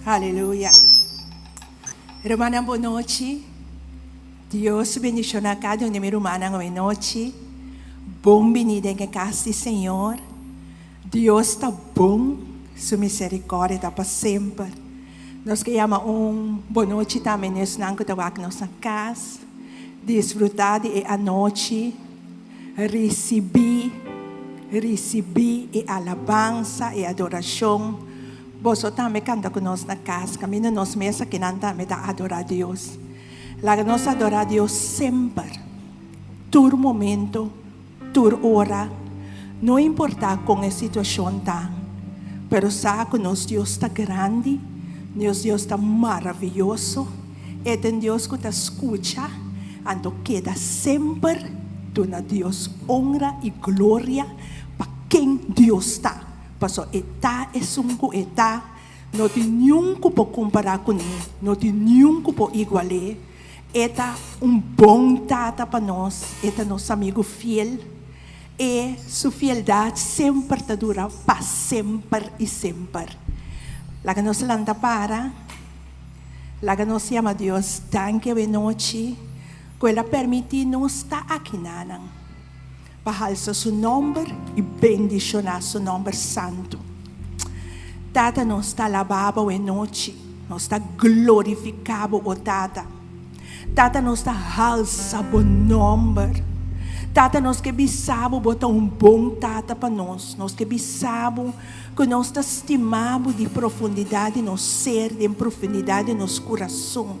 Aleluya. Rumannan bon nochi. Dios bendiciona cada un di mi rumannan awe nochi. Bon bini den e cas di Señor. Dios ta bon, su misericordia ta pa semper. Nos ke yama un bon nochi tambe na esnan cu ta wak nos na cas. Disfruta di e anochi. Ricibi, ricibi e alabansa, e adoracion. Boso tambe canta cu nos na cas, caminda nos mes akinan tambe ta adora Dios. Laga nos adora Dios semper, tur momento, tur ora, no importa con e situacion ta, pero sa cu nos Dios ta grandi, nos Dios ta maraviyoso, e ta un Dios cu ta scucha, anto keda semper duna Dios honra y gloria pa ken Dios ta. Paso e ta esun ku e ta, no tin niun ku por kompará kuné, no tin niun ku por igual'é. E ta un bon Tata pa nos, e ta nos amigu fiel. E su fieldat semper ta dura pa semper i semper. Laga nos lanta para, laga nos yama Dios danki awe nochi ku el a permití nos ta akinanan. Pa halsa su nomber i bendishoná su nomber santu. Tata, nos ta alabá bo e nochi, nos ta glorifiká bo, o Tata. Tata, nos ta halsa bo nomber. Tata, nos ke bisa bo, bo ta un bon Tata pa nos. Nos ke bisa bo ku nos ta stima bo di profundidat di nos ser, den profundidat di nos kurason.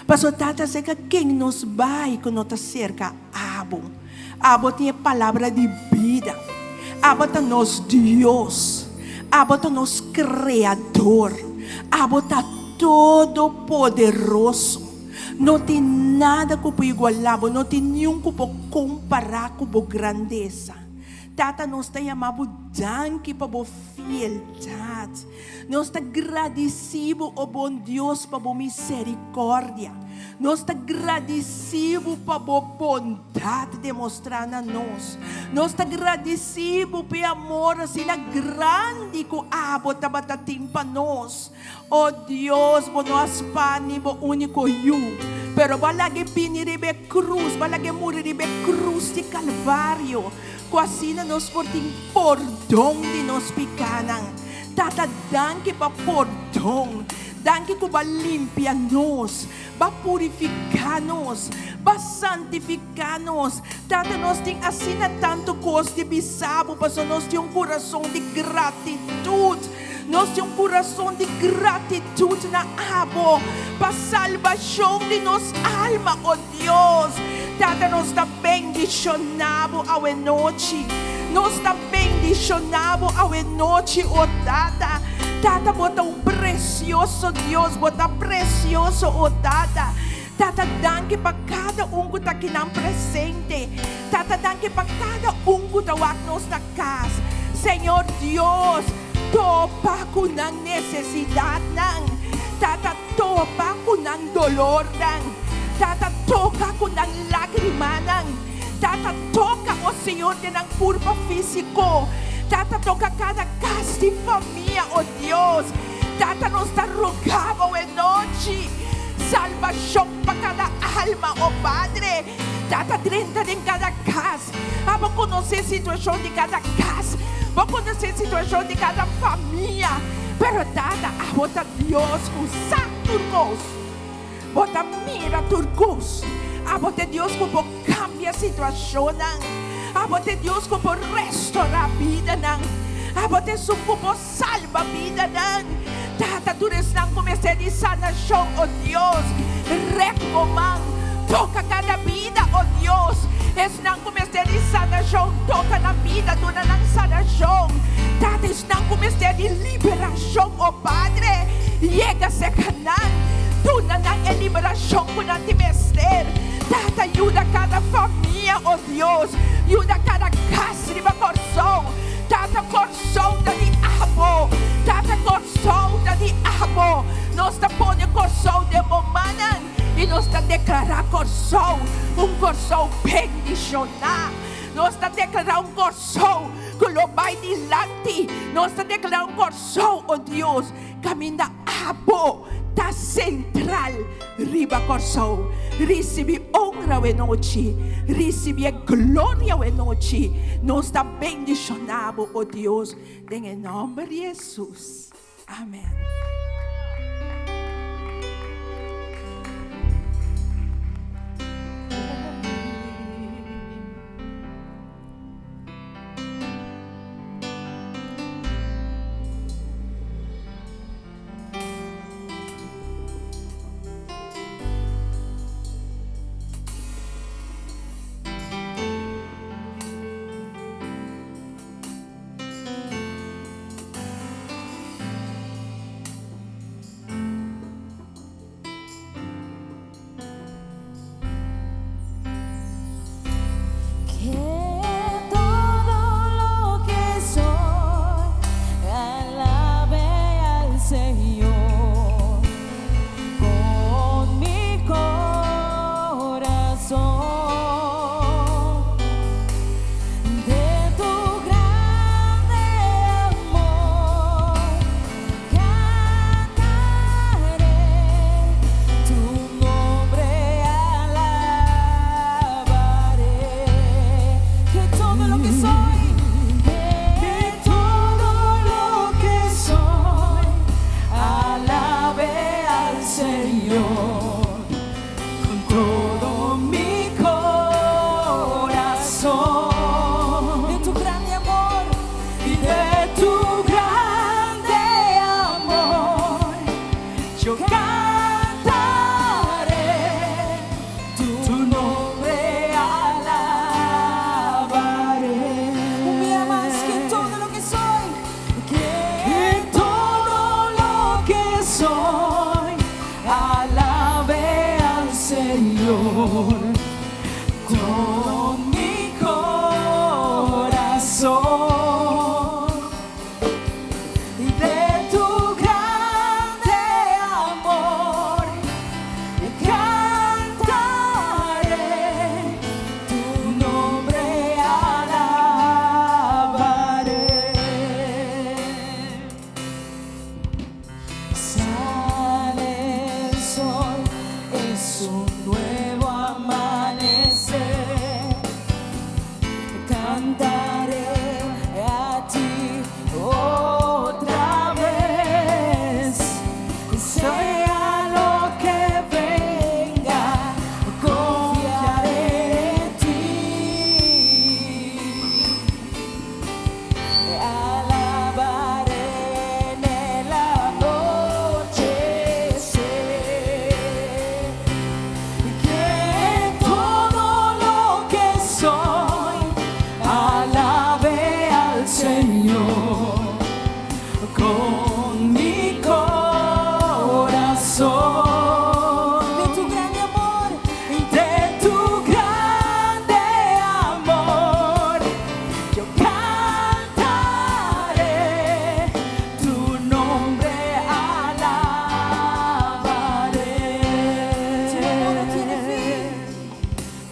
Pasobra, Tata, serka ken nos bai ku no ta serka abo? Abo tin e palabra di bida. Abo ta nos Dios. Abo ta nos Kreador. Abo ta Todopoderoso. No tin nada ku por igualá bo, no tin niun ku por kompará ku bo grandesa. Tata, nos ta yama bo danki pa bo fieldat. Nos ta gradisí bo, o bon Dios, pa bo miserikòrdia. Nos ta gradisí bo pa bo bondat demostrá na nos. Nos ta gradisí bo pa e amor asina grandi ku abo tabata tin pa nos. O Dios, bo no a spar ni bo úniko Yu, pero bo a laga e bini riba e krus, bo a laga e muri riba e krus di Kalvario, ku asina nos por tin pordon di nos pikánan. Tata, danki pa pordon. Danki ku bo a limpia nos, bo a purifiká nos, bo a santifiká nos. Tata, nos tin asina tantu kos di bisa bo pasobra nos tin un kurason di gratitut. Nos tin un kurason di gratitut na abo pa salbashon di nos alma, o Dios. Tata, nos ta bendishoná bo awe nochi. Nos ta bendishoná bo awe nochi, o Tata. Tata, bo ta un presioso Dios. Bo ta presioso, o Tata. Tata, danki pa kada un ku ta akinan presente. Tata, danki pa kada un ku ta wak nos na kas. Señor Dios, topa ku nan nesesidatnan. Tata, topa ku nan dolornan. Tata, toka ku nan lágrimanan. Tata, toka, o Señor, den nan kurpa físiko. Tata, toka kada kas di famia, o Dios. Tata, nos ta roga bo e nochi, salbashon pa kada alma, o Padre. Tata, drenta den kada kas. Abo konosé situashon di kada kas. Bo konosé situashon di kada famia. Pero Tata, abo ta Dios ku sa tur kos. Bo ta mira tur kos. Abo ta e Dios ku por kambia situashonnan. Abo ta e Dios ku por restorá bidanan. Abo ta esun ku por Salba bidanan. Tata tur esnan ku mester di sanashon, o Dios, rek bo man, toka kada bida, o Dios. Esnan ku mester di sanashon, toka nan bida, duna nan sanashon. Tata, esnan ku mester di liberashon, o Padre, yega serka nan, duna nan e liberashon ku nan tin mester. Tata, yuda kada famia, o Dios, yuda kada kas riba Kòrsou. Tata, Kòrsou ta di abo, Tata Kòrsou ta di abo. Nos ta pone Kòrsou den bo mannan i nos ta deklará Kòrsou un Kòrsou bendishoná. Nos ta deklará un Kòrsou ku. ku lo bai dilanti. Nos ta deklará un Kòrsou, o Dios, kaminda Abo ta sentral riba Kòrsou. Risibí onra awe nochi, risibí e gloria awe nochi. Nos ta bendishoná Bo, o Dios, den e nòmber di Hesus. Amen.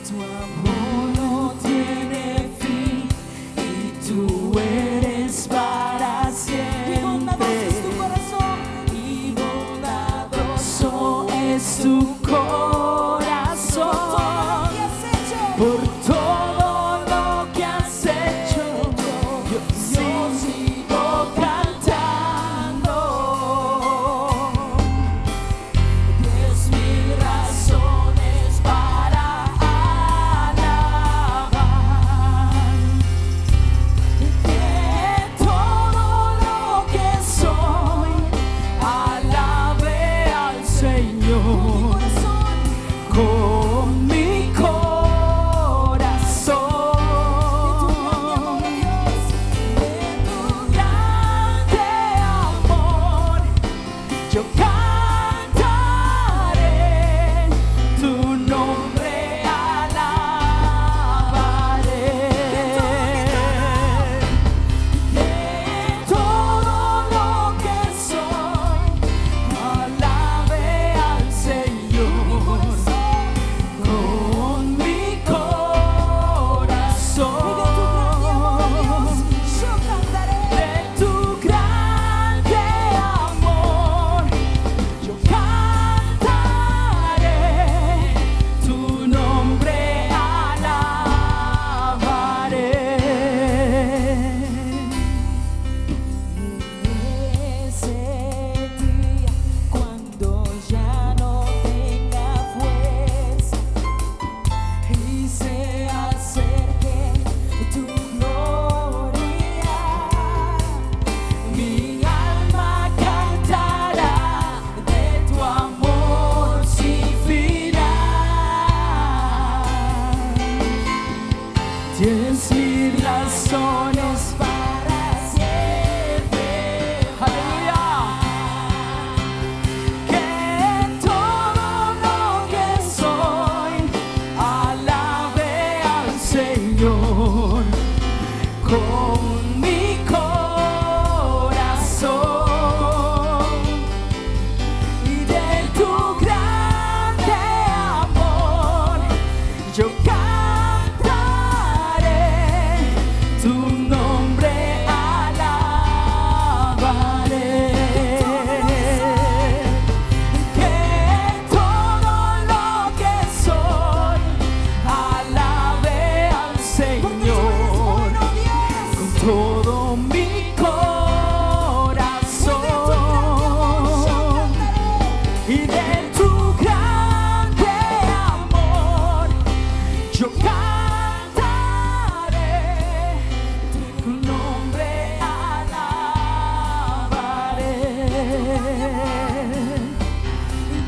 Tu amor no tiene fin y tú eres para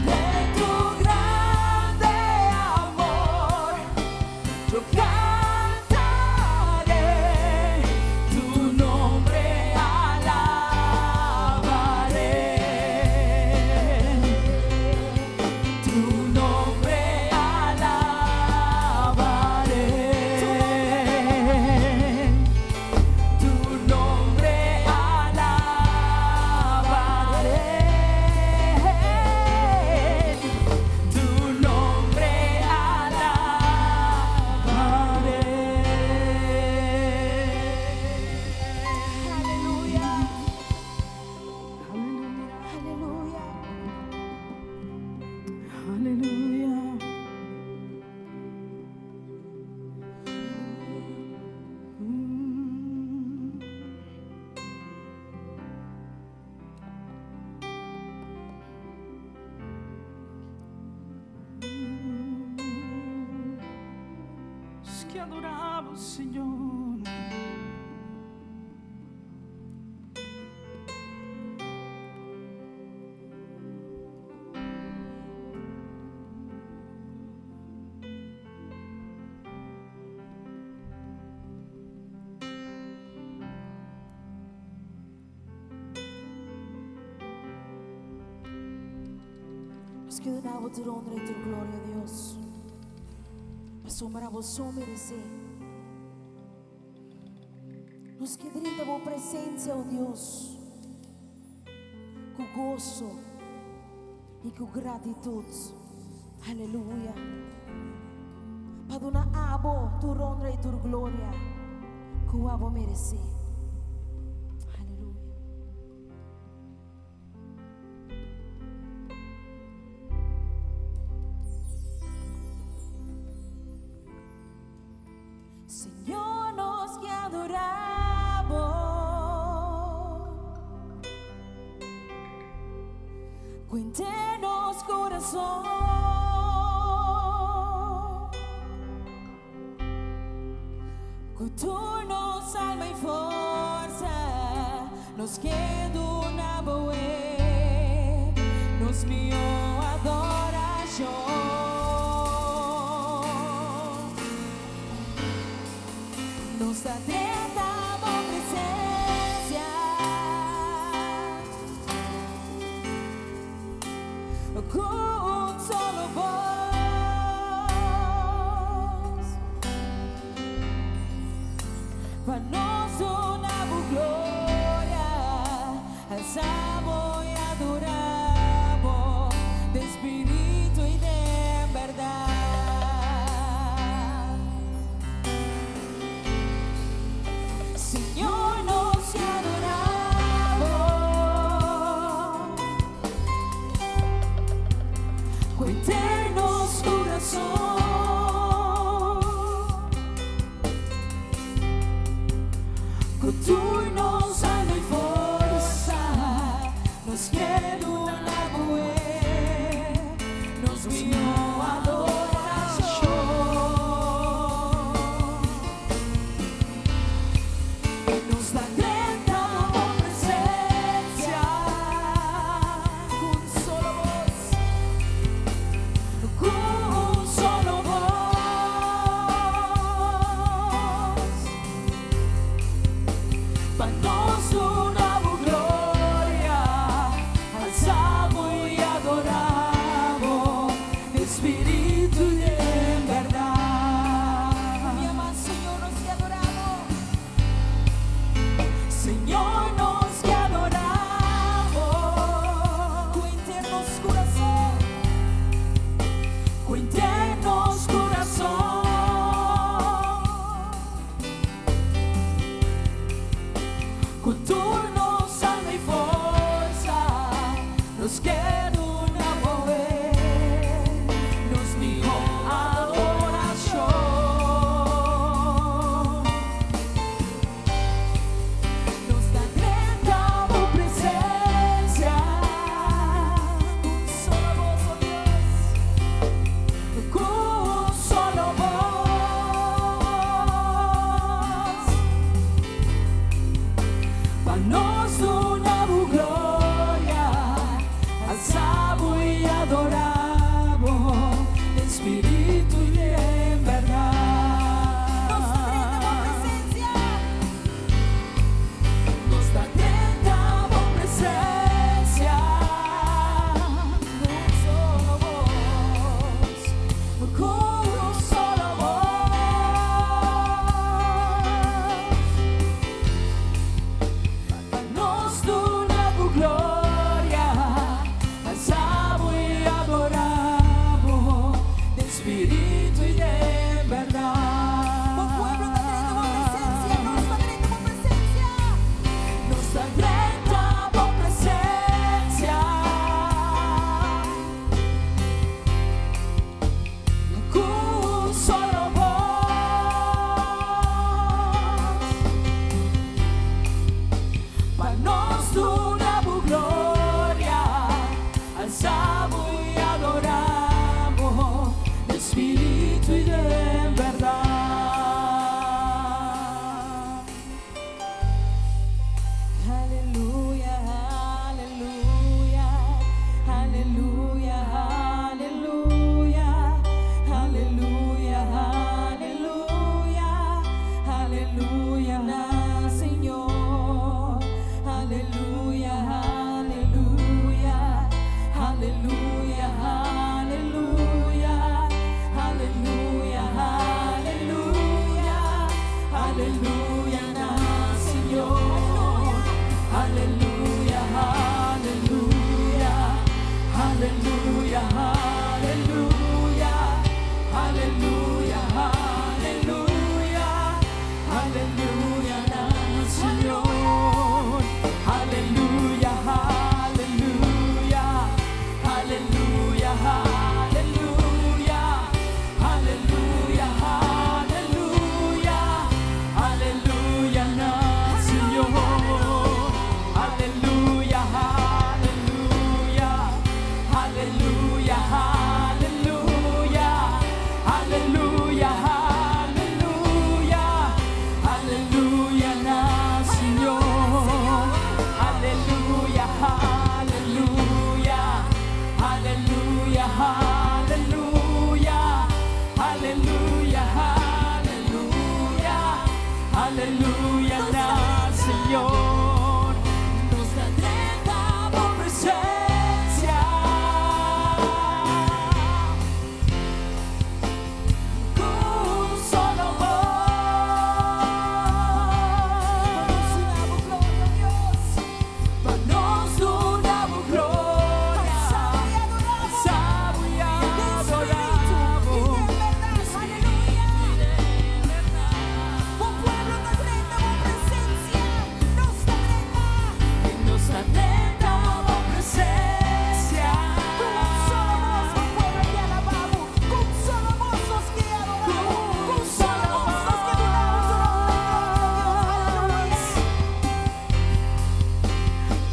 De tu grande amor yo cantaré, tu nombre alabaré. Tu nombre alabaré. Tu nombre alabaré. Tu nombre alabaré. Aleluya. Aleluya. Aleluya. Nos ke adorá Bo, Señor. Nos ke duna Bo tur honra i tur gloria, Dios. Pasobra Bo so meresé. Nos ke drenta Bo presensia, o Dios, ku goso i ku gratitut. Aleluya. Pa duna Abo tur honra i tur gloria ku Abo meresé. Aleluya. Señor, nos ke adorá Bo. Ku henter nos kurason. Ku tur nos alma i forsa, nos ke duna Bo nos mihó adorashon. Nos ta drenta Bo presensia. Ku un solo bos. Pa nos duna Bo gloria, alsa Bo i adorá Bo, den spiritu i den bèrdat. Señor, nos ke adorá Bo. Ku henter nos kurason. Ku tur nos alma i forsa, nos ke duna Bo nos mihó adorashon. Nos ta drenta Bo presensia. Ku un solo bos. Ku un solo bos. Pa nos duna Bo gloria, alsa Bo i adorá Bo, den spiritu i den bèrdat. Mi amado Señor, nos ke adorá Bo. Señor, nos ke adorá Bo. Ku henter nos kurason. Ku henter nos kurason. Ku tur nos alma i forsa, nos ke duna Bo nos mihó adorashon. Nos ta drenta Bo presensia. Un solo bos, oh Dios. Ku un solo bos. Pa nos duna Bo gloria,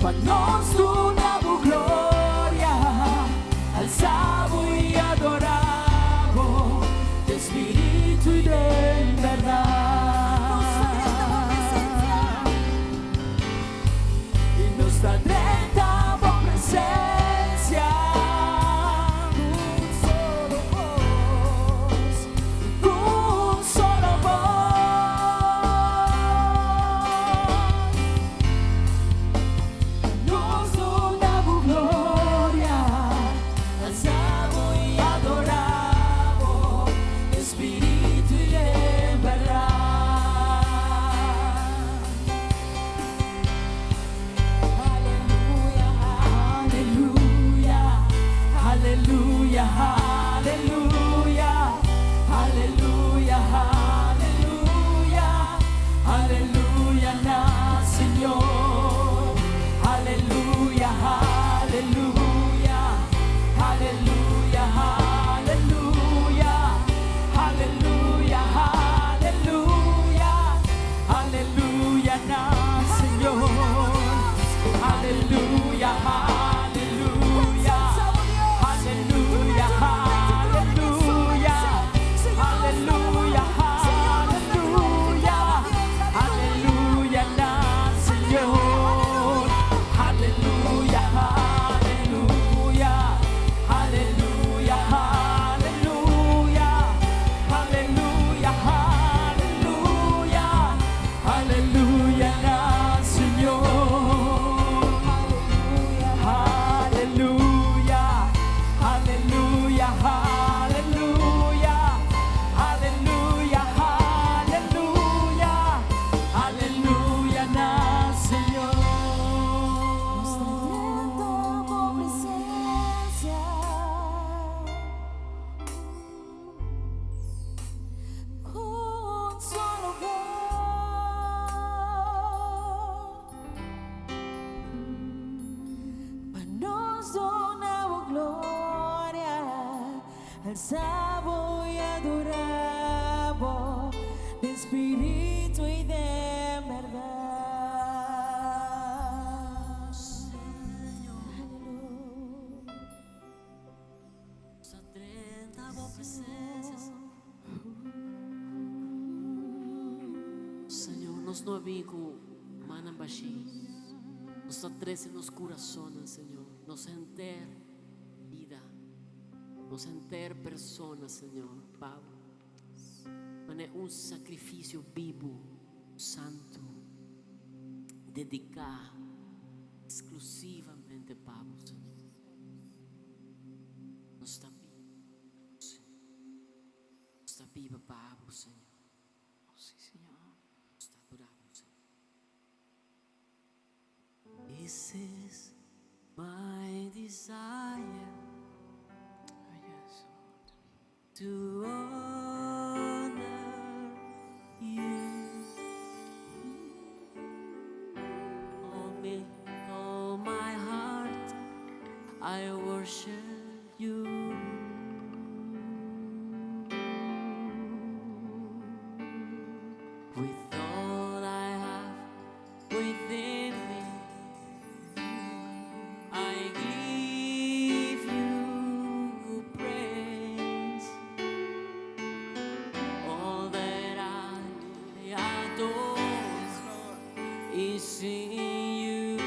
Pa nos duna bo gloria, alsa bo i adorá bo, den spiritu i den bèrdat. I nos ta drenta bo presensia ku un solo bos, ku un solo bos. Nos duna bo gloria, alsa bo i adorá bo, den spiritu i den bèrdat. Aleluya, aleluya, aleluya, aleluya, aleluya, aleluya, aleluya na Señor. Aleluya, aleluya, aleluya, aleluya, aleluya, aleluya, aleluya na Señor. Aleluya, aleluya, aleluya, aleluya, aleluya, aleluya, aleluya na Señor. Aleluya, aleluya, aleluya, aleluya, aleluya, aleluya, aleluya na Señor. Aleluya, aleluya, aleluya, aleluya, aleluya, aleluya na Señor. Nos ta drenta bo presensia. Ku un solo bos. Pa nos duna bo gloria, alsa bo i adorá bo, den spiritu i den bèrdat. Aleluya. Nos ta drenta bo presensia, Señor. Señor, nos no a bin ku mannan bashí. Nos ta trese nos kurasonnan, Señor, nos henter bida, nos henter persona, Señor, pa bo. Manera un sakrifisio bibu, santu, dediká eksklusivamente pa bo, Señor. Nos ta biba pa bo, Señor. Nos ta biba pa bo, Señor. Nos ta adorá bo, Señor. This is my desire to honor you. All me, all my heart, I worship you. With all I have within me, I give you praise. All that I adore is in you.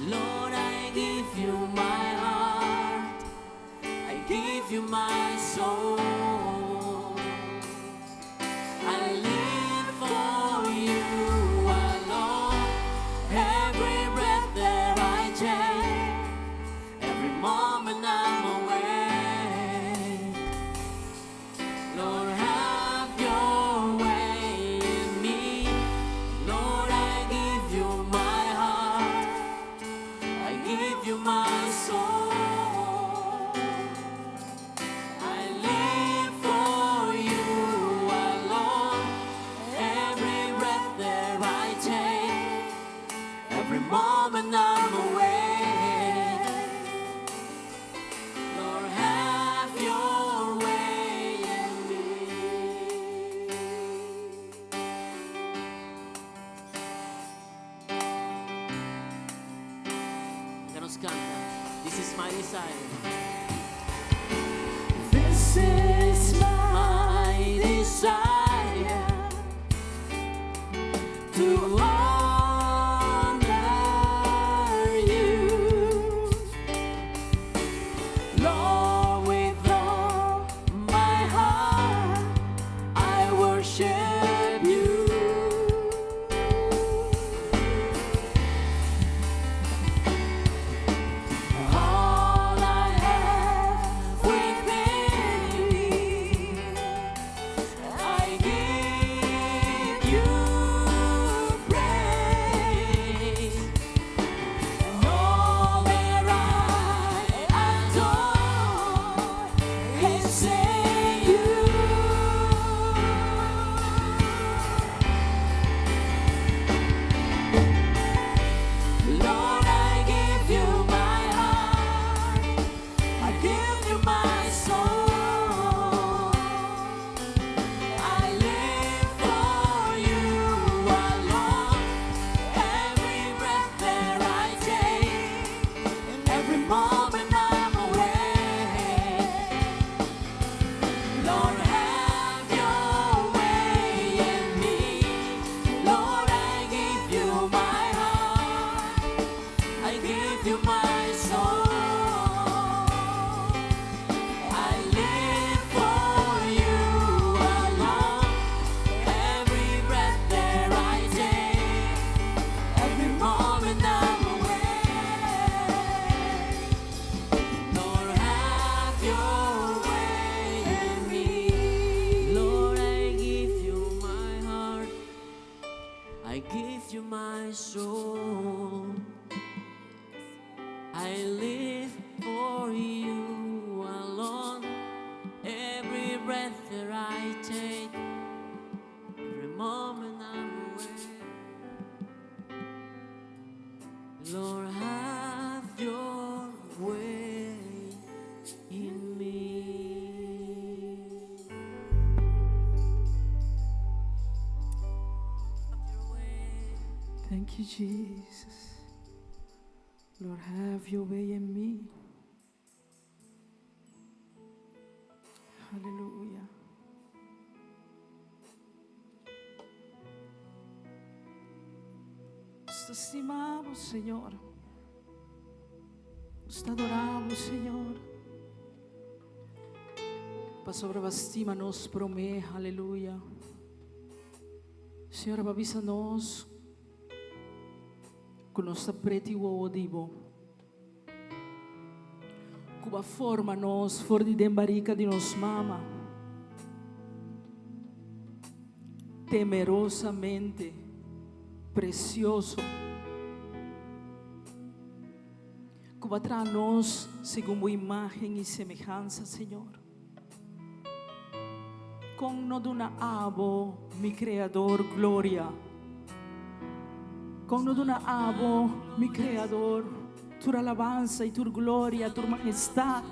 Lord, I give you my heart. I give you my soul. I live for you alone. Every breath that I take, every moment I'm awake. Lord, have your way in me. Lord, I give you my heart. I give you my soul. I live. desire. This is my desire to honor you, Lord, with all my heart. I worship you. All I have within me, I give you praise. And all that I adore is in you. Lord, I give you my heart. I give you my soul. I live for you alone. Every breath that I take, and every moment I'm awake. Lord, have your way in me. Lord, I give you my heart. I give you my soul. I live for you alone. Every breath that I take, every moment I'm awake. Lord, have your way in me. Lord, I give you my heart. I give you my soul. I live for you alone. Every breath that I take, every moment I'm awake. Lord, have your way in me. Have your way. Thank you, Jesus. Lord, have your way in me. Hallelujah. Nos ta stima Bo, Señor. Nos ta adora Bo, Señor. Pasobra Bo a stima nos prome, aleluya. Señor, Bo a bisa nos ku nos ta pret'i wowo di Bo. Ku Bo a forma nos for di den barika di nos mama. Temerosamente presioso. Ku Bo a traha nos segun Bo imagen i semehansa, Señor. Kon no duna Abo, mi Kreador, gloria? Kon no duna Abo, mi Kreador, tur alabansa i tur gloria, tur mahestat,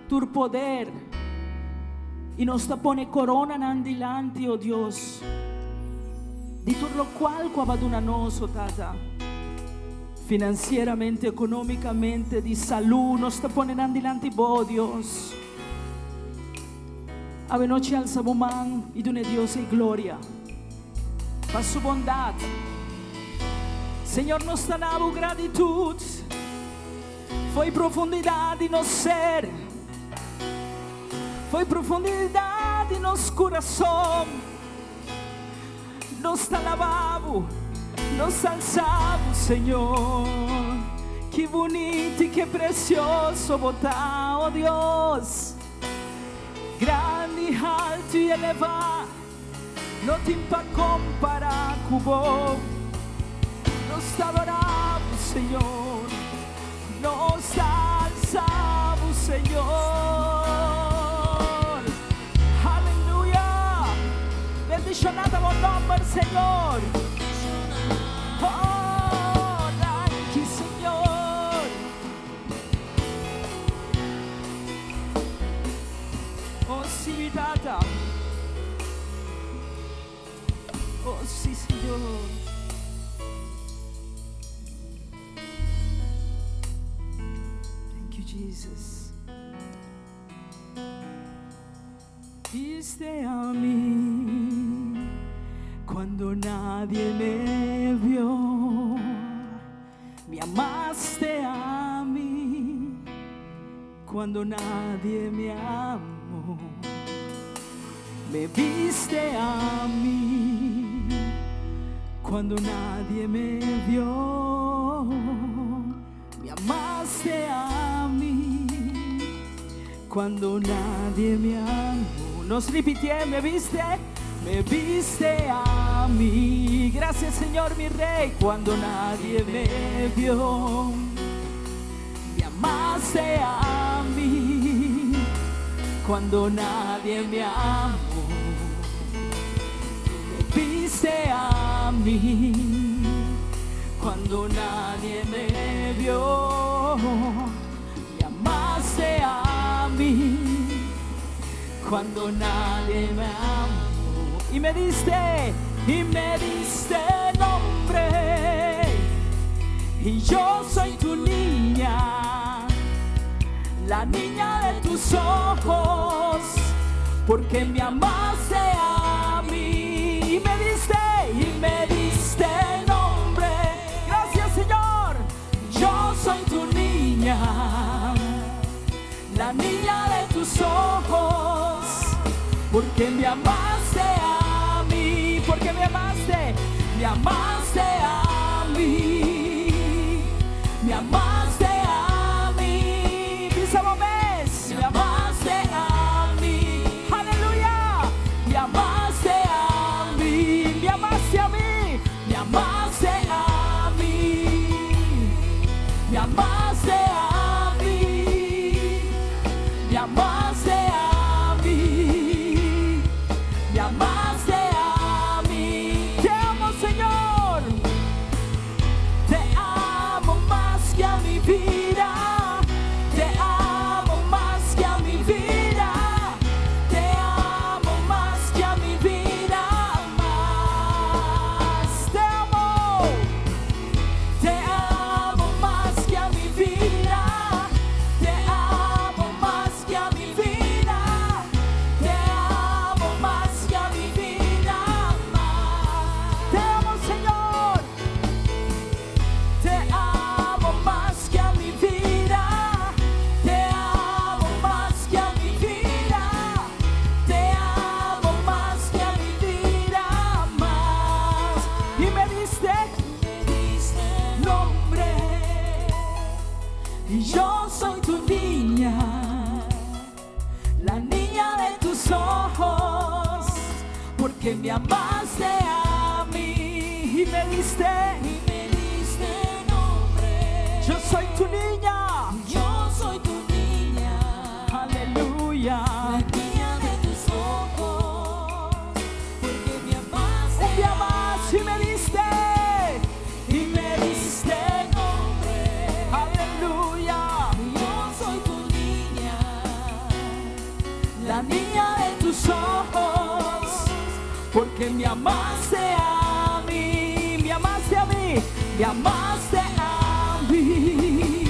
tur poder? I nos ta pone koronanan dilanti, o Dios, di tur lokual ku Abo a duna nos, o Tata, finansieramente, ekonomikamente, di salú, nos ta pone nan dilanti Bo, o Dios. Awenochi alsa bo man i duna e Dios ei gloria pa su bondat. Señor nos ta na bo gratitud fo'i profundidad di nos ser, fo'i profundidad di nos curason. Nos ta laba bo, nos ta alsa bo, Señor. Ki bunito i ke precioso bo ta, oh Dios. Grandi, haltu i elevá, no tin pa kompará ku bo. Nos ta adorá bo, Señor. Nos ta alsa bo, Señor. Aleluya! Bendishoná ta bo nòmber, Señor. Oh, danki, Señor. Oh, sí, mi Tata. Oh, sí, Señor. Thank you, Jesus. Jesus. Viste a mí cuando nadie me vio. Me amaste a mí cuando nadie me amó. Me viste a mí cuando nadie me vio. Me amaste a mí cuando nadie me amó. Nos repitié, me viste, me viste a mí. Gracias, Señor, mi Rey, cuando nadie me vio. Me amaste a mí cuando nadie me amó. Me viste a mí cuando nadie me vio. Me amaste a mí cuando nadie me amó. Y me diste nombre. Y yo soy tu niña, la niña de tus ojos, porque me amaste a mí. Y me diste nombre. Gracias, Señor. Yo soy tu niña, la niña de tus ojos, porque me amaste a mí, porque me amaste a mí, me amaste a mí. Bisa bo mes, me amaste a mí, aleluya, me amaste a mí, me amaste a mí, me amaste a mí, me amaste a mí, me amaste a mí, me amaste a mí. Te amo, Señor, te amo mas cu a mi bida, te amo mas cu a mi bida, te amo mas cu a mi bida, mas. Te amo. Te amo mas cu a mi bida, te amo mas cu a mi bida, te amo mas cu a mi bida, mas. Te amo, Señor. Te amo mas cu a mi bida, te amo mas cu a mi bida, te amo mas cu a mi bida, mas. Y me diste nombre, y yo soy tu niña, la niña de tus ojos, porque me amaste a mí Y me diste nombre. Yo soy tu niña, Yo soy tu niña, aleluya. La niña de tus ojos, porque me amaste Un día más y me diste nombre. Aleluya. Yo soy tu niña, La niña de tus ojos, porque me amaste a mí, me amaste a mí, me amaste a mí,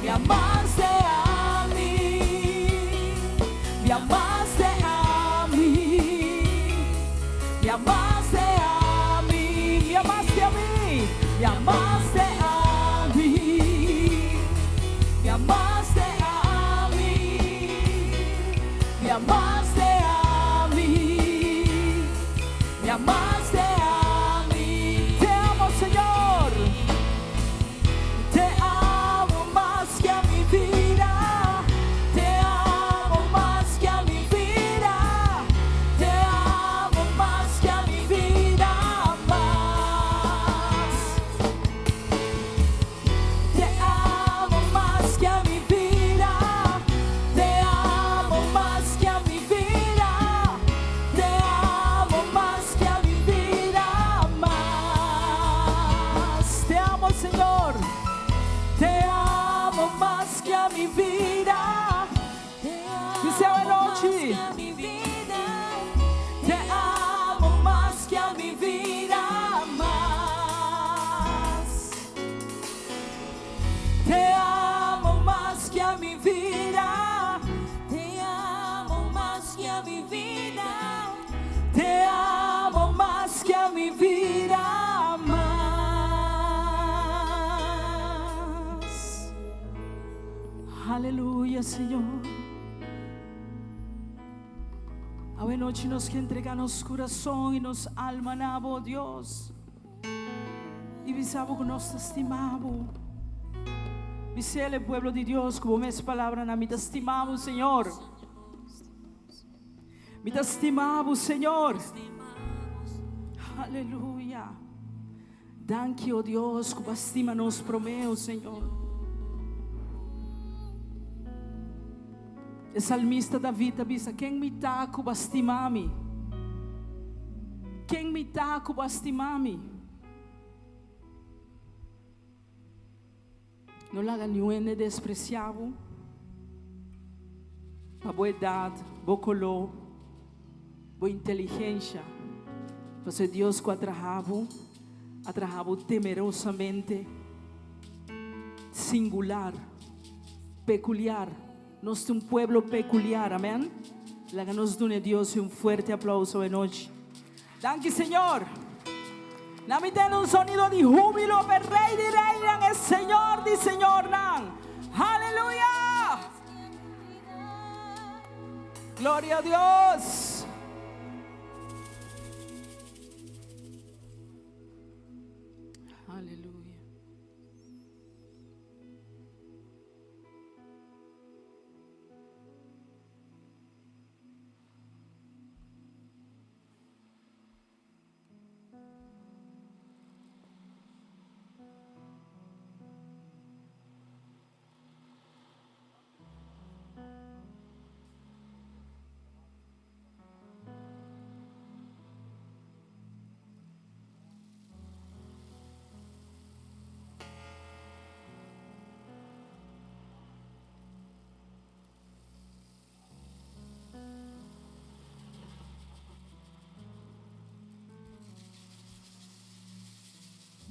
me amaste a mí, me amaste a mí, me amaste a mí, me amaste a mí, me amaste a mí, me amaste a mí, me amaste a mí, me amaste a mí. Te amo, Señor, te amo mas cu a mi bida, te amo mas cu a mi bida, te amo mas cu a mi bida, mas. Señor. Awe nochi nos ke entrega nos kurason i nos alma na bo, Dios. I bisa bo ku nos ta stima bo. Bisele, pueblo di Dios, ku bo mes palabranan, Mi ta stima bo, Señor. Mi ta stima bo, Señor. Aleluya. Danki, o Dios, ku bo a stima nos promé, o Señor. E salmista David ta bisa, Ken mi ta ku bo a stima mi? Ken mi ta ku bo a stima mi? No laga niun hende despresiá bo pa bo edat, bo koló, bo inteligensha. Pasobra Dios ku a traha bo, a traha bo temerosamente singular, pekuliar. Nos ta un pueblo pekuliar, amèn? Laga nos duna Dios un fuerte aplauso awe nochi. Danki Señor. Na mi tende un sonido di húbilo p'e Rey di reynan, e Señor di señornan. Haleluya! Gloria a Dios! Haleluya.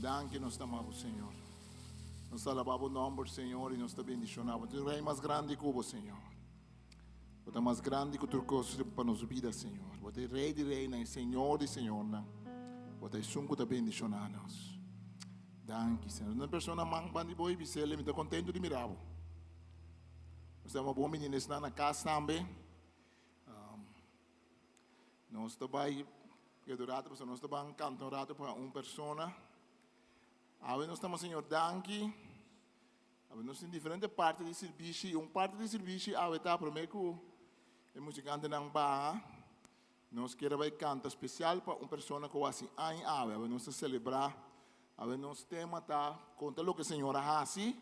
Danki nos ta amabo Señor. Nos ta alaba bo nomber Señor y nos ta bendiciona bo. Tu rey mas grandi cu bo Señor. Bo ta mas grandi cu tur cos pa nos bida Señor. Bo ta e rey di reynan y Señor di señornan. Bo ta esun cu ta bendiciona nos. Danki Señor. Una persona man bandi bo y bisele mi ta contento di mira bo. Nos ta bon bini esnan na cas tambe. Nos ta bai keda un rato pasobra nos ta ban canta un rato pa un persona. Awe nos ta mo Señor danki. Awe nos tin diferente parti di sirbishi y un parti di sirbishi awe ta prome cu e musicantenan baha. Nos kier a bai canta special pa un persona cu haci aña awe. Awe nos ta celebra. Awe nos tema ta conta loke Señor a haci.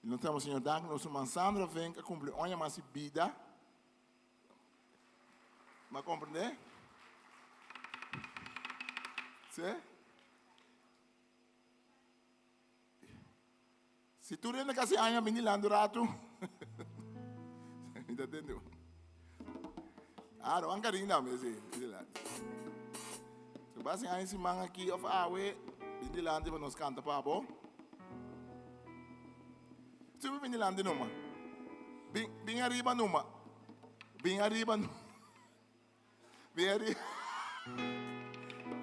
Y nos ta yama Señor danki. Nos ruman Sandra Vink a cumpli un aña mas di bida. Bo a comprende? Si? Si tur hende casi aña bini lando rato. Mi ta tende. Ah, no Karin tambe, si. So basi aña siman aki of awe, bini dilante pa nos canta pa bo. Subi bini dilante numa. Bin, bin ariba numa. Bin ariba numa. Bin ariba.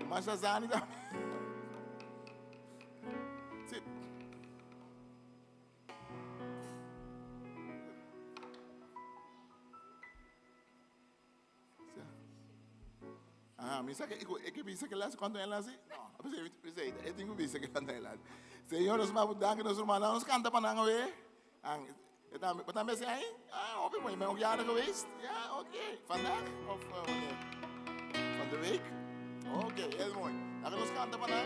Masha Zani tambe. Si. Ah, mi sa que e que bisa que las cuánto él hace? No, pensei, pensei, e tengo bisa que cuánto él hace. Señor, nos ma dank nos hermana, nos canta pa nan we. Ang, e tambe, bo tambe aí? Ah, obvio, maar je bent ook jarig geweest? Ja, oké. Okay. Vandaag of uh, wanneer? Van de week? Oké, okay, heel mooi. Laten we ons canta pa nan.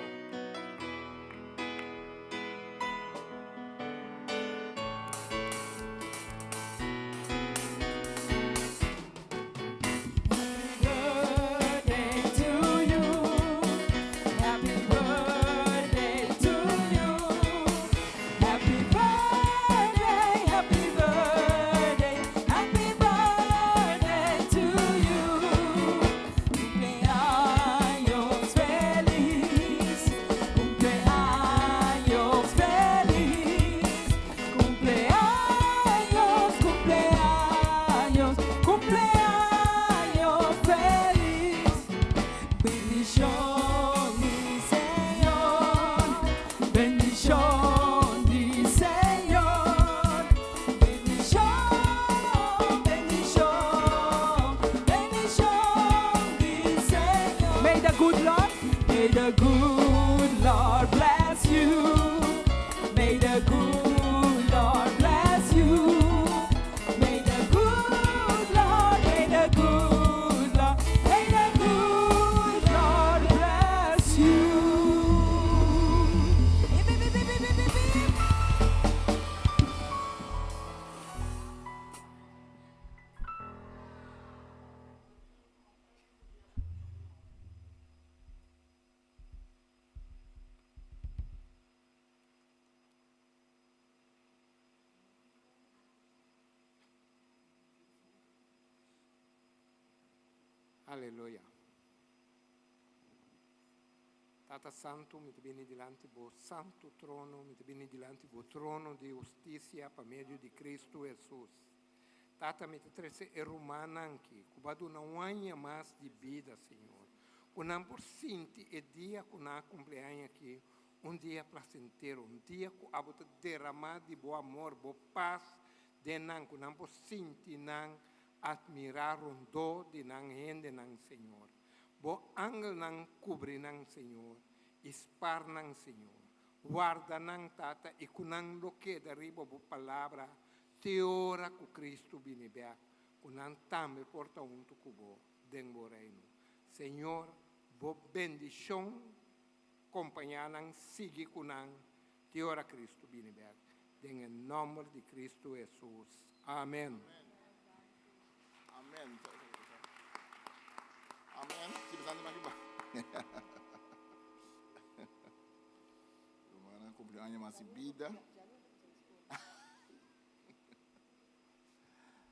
good Lord, may the good Lord bless you. May the good Lord bless you. May the good Lord, may the good Lord, may the good Lord bless you. Hip, hip, hip, hip, hip, hip, hip. Aleluya. Tata Santu, mi ta bini dilanti bo santu trono, mi ta bini dilanti bo trono di hustisia pa medio di Cristo Hesus. Tata, mi ta trese e rumannan aki ku bo a duna un aña mas di bida, Señor. Ku nan por sinti e dia ku nan a kumpli aña aki un dia plasentero, un dia ku abo ta deramá di bo amor, bo pas den nan, ku nan por sinti nan atmirá rondó di nan hendenan, Señor. Bo angelnan kubri nan, Señor, i spar nan, Señor. Warda nan, Tata, i ku nan lo keda riba bo palabra te ora ku Cristo bini bèk, ku nan tambe por ta huntu ku bo den bo Reino. Señor, bo bendishon kompañá nan, sigui ku nan te ora Cristo bini bèk. Den e nòmber di Cristo Hesus. Amen. Amen. Amen. Si besando maki ba. Hermana cumpleaños mas vida.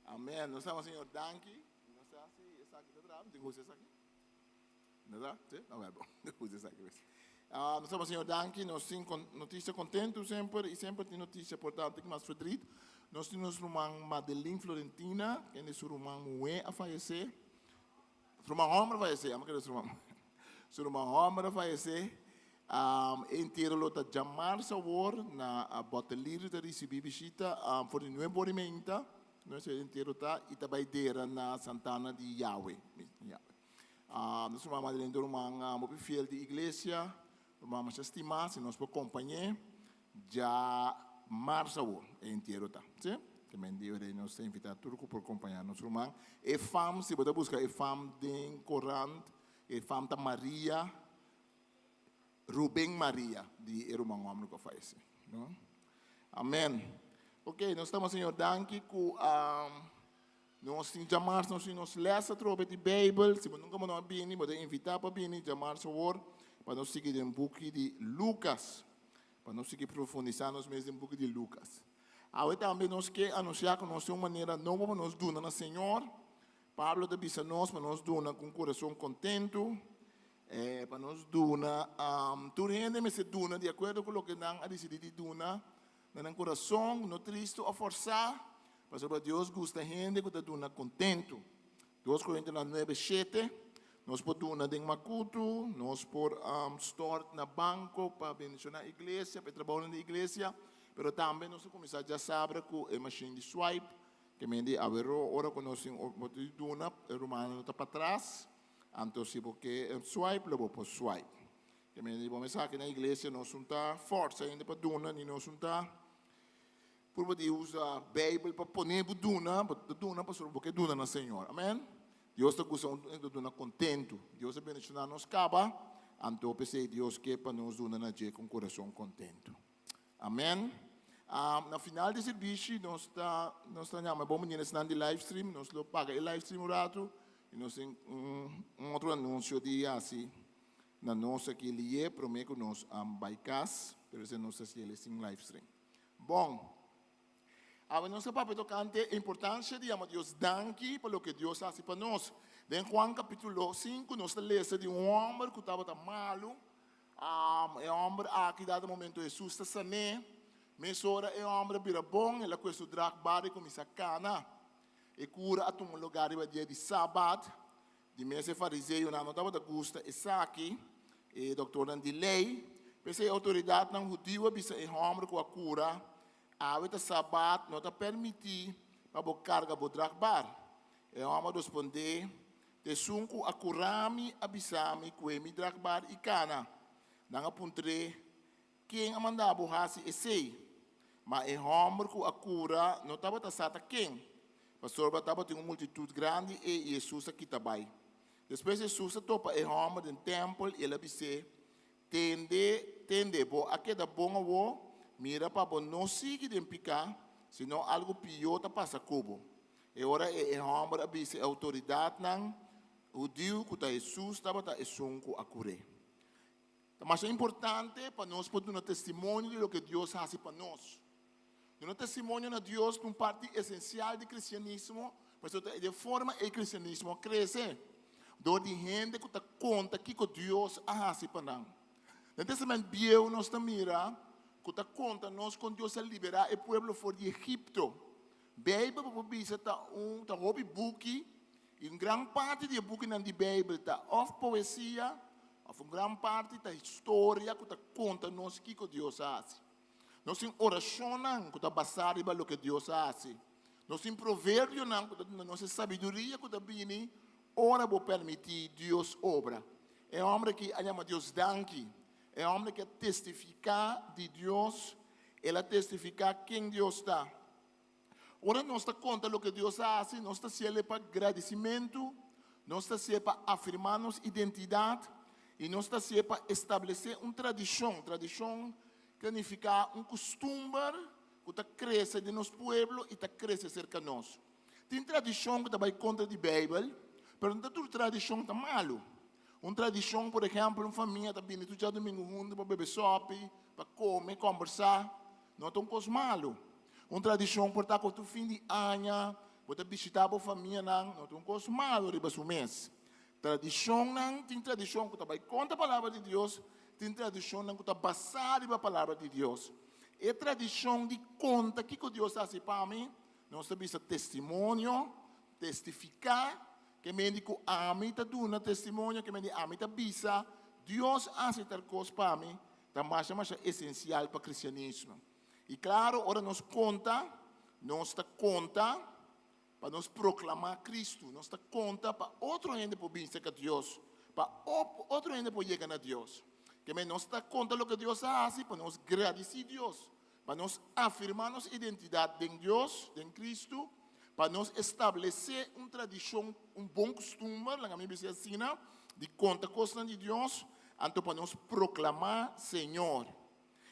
Amen. Nos damos Señor danki. No sa si esaki ta traha. Tin usa esaki? No ta? Sí? No, bon. Usa esaki pues. Ah, nos damos Señor danki. Nos tin con, noticia contento semper y semper tin noticia importante ki mas verdriet. Nos tin nos ruman Madeline Florentina, kende su ruman muhé a fayece. Su ruman homber a fayece, amo kere su ruman. Su ruman homber a fayece. Um, e entierro lo ta djamars awor na uh, Bottelier ta ricibi bishita um, for di nuebe ora y meinta. No e entierro ta y ta bay dera na Santana di Yahweh. Yahweh. Um, nos ruman Madeleine ta ruman uh, hopi fiel di iglesia. Ruman masha stima, si nos por compañe. Dja mars awor e entiero ta, si? Ke men di ora nos ta invita tur ku por kompañá nos ruman. E fam, si bo ta buska e fam den korant, e fam ta Maria, Ruben Maria, di e ruman hòmber ku a fayesé, no? Amen. Ok, nos ta Señor danki ku a nos tin djamars nos tin nos lès atrobe di Beibel. Si bo nunka bo no a bini, bo ta invitá pa bini djamars awor pa nos sigui den buki di Lukas. Pa nos sigui profundisá nos mes den buki di Lukas. Awe tambe nos ke anunsiá ku nos tin un manera nobo pa nos duna na Señor. Pablo ta bisa nos pa nos duna ku un kurason kontentu, pa nos duna, tur hende mester duna di akuerdo ku loke nan a disidí di duna na nan kurason, no tristu òf fòrsá, pasobra Dios gusta hende ku ta duna kontentu. Dos Korintonan nuebe shete, Nos por duna den makutu, nos por stort na banko pa bendishoná iglesia, pa e trabounan di iglesia, pero tambe nos a kuminsá djasabra ku e mashin di swipe, ke men di aweró ora ku nos tin oportunidat di duna, e rumannan no ta patras, anto si bo ke swipe lo bo por swipe. Ke men di bo mester na iglesia nos no ta fòrsa hende pa duna ni nos no ta Purba di usa Bijbel pa pone bo duna, bo ta duna pasobra bo ke duna na Señor. Amen. Dios ta gusta un ta duna kontentu. Dios a bendishoná nos kaba, anto p'esei Dios ke pa nos duna na dje ku un kurason kontentu. Amen. Um, na final di sirbishi nos ta nos ta yama e bon manera esnan di live stream, nos lo paga e live stream un ratu i nos tin un, un otro anunsio di hasi na nos aki lié promé ku nos um, bai kas, pero esei nos ta hasi el sin live stream. Bon. Awe nos ta papia tokante e importansia di yama Dios danki pa loke Dios a hasi pa nos. Den Juan kapítulo sinku nos ta lesa di un hòmber ku tabata malu. E hòmber aki dado momento Hesus ta san'é. Mesora e hòmber a bira bon, el a kue su dragbar i kuminsá kana. E kura a tuma lugá riba dia di sabat. Di mes e fariseonan no tabata gusta esaki, e doktornan di lei. P'esei e outoridatnan hudiu a bisa e hòmber ku a kura, Awe ta sabat, no ta permití pa bo karga bo dragbar. E hòmber a respondé, T'esun ku a kura mi a bisa mi, Kue mi dragbar i kana. Nan a puntr'é, Ken a manda bo hasi esei? Ma e hòmber ku a kura no tabata sa ta ken, pasobra tabatin un multitut grandi ei i Hesus a kita bai. Despues Hesus a topa e hòmber den tèmpel i el a bis'é, Tende, tende, bo a keda bon awor, mira pa bo no sigui den piká, sino algu pió ta pasa ku bo. E ora ei e hòmber a bisa e outoridatnan hudiu ku ta Hesus tabata esun ku a kur'é. Ta masha importante pa nos por duna testimonio di loke Dios hasi pa nos. Duna testimonio na Dios ta un parti esensial di kristianismo, pasobra ta di e forma ei kristianismo a krese, dor di hende ku ta konta kiko Dios a hasi pa nan. Den Testament Bieu nos ta mira ku ta konta nos kon Dios a liberá e pueblo for di Egipto. Beibel bo por bisa ta un ta hopi buki i un gran parti di e bukinan di Beibel ta òf poesia òf un gran parti ta historia ku ta konta nos kiko Dios a hasi. Nos tin orashonnan ku ta basá riba loke Dios a hasi. Nos tin proverbionan ku ta duna nos e sabiduria ku ta bini ora bo permití Dios obra. E hòmber aki a yama Dios danki. E hòmber aki a testifiká di Dios. El a testifiká ken Dios ta. Ora nos ta konta loke Dios a hasi, nos ta hasiel pa gradisimentu, nos ta hasiel pa afirmá nos identidat i nos ta hasiel pa establesé un tradishon. Tradishon ta nifiká un kustumber ku ta krese den nos pueblo i ta krese serka nos. Tin tradishon ku ta bai kontra di Beibel, pero no ta tur tradishon ta malu. Un tradishon, por ehèmpel, un famia ta bini tur djadumingu huntu pa bebe sòpi, pa kome, kòmbersá, no ta un kos malu. Un tradishon por ta ku tur fin di aña bo ta bishitá bo famianan, no ta un kos malu riba su mes. Tradishonnan, tin tradishon ku ta bai kontra palabra di Dios, tin tradishonnan ku ta basá riba palabra di Dios. E tradishon di konta kiko Dios a hasi pa mi, nos ta bisa testimonio, testifiká, Ke men di ku ami ta duna testimonio, ke men di ami ta bisa, Dios a hasi tal kos pa mi, ta masha masha esensial pa kristianismo. I klaro, ora nos konta, nos ta konta pa nos proklamá Kristu, nos ta konta pa otro hende por bin serka Dios, pa otro hende por yega na Dios. Ke men nos ta konta loke Dios a hasi pa nos gradisí Dios, Pa nos afirmá nos identidat den Dios, den Kristu, pa nos establesé un tradishon, un bon kustumber, laga mi bisa asina, di konta kosnan di Dios, anto pa nos proklamá Señor.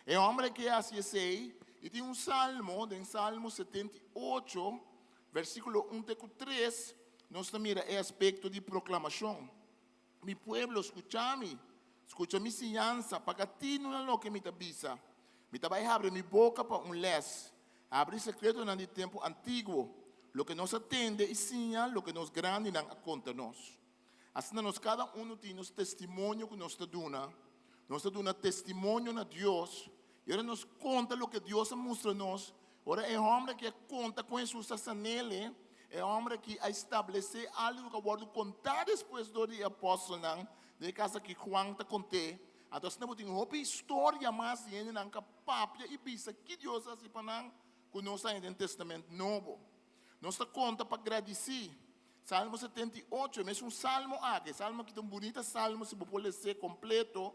E hòmber aki a hasi esei, i tin un salmo, den Salmo 78, versíkulo un te ku tres, nos ta mira e aspekto di proklamashon. Mi pueblo, skucha mi, skucha mi siñansa, paga tinu na loke mi ta bisa. Mi ta bai habri mi boka pa un lès, habri sekretonan di tempu antiguo, loke nos a tende i siña, loke nos grandinan a konta nos. Asina nos kada unu tin nos testimonio ku nos ta duna. Nos ta duna testimonio na Dios, i ora nos konta loke Dios a mustra nos, Ora e hòmber aki a konta kon Hesus a san'el, e hòmber aki a establesé algu ku a wòrdu kontá despues dor di e apòstelnan, den e kas aki Juan ta kont'é. Anto asina bo tin hopi historia mas di hendenan ku a papia i bisa ki Dios a hasi pa nan ku nos a haña den Testament Nobo. Nos ta konta pa gradisí. Salmo 78, e mesun salmo aki, e salmo aki ta un bunita salmo si bo por les'é kompleto.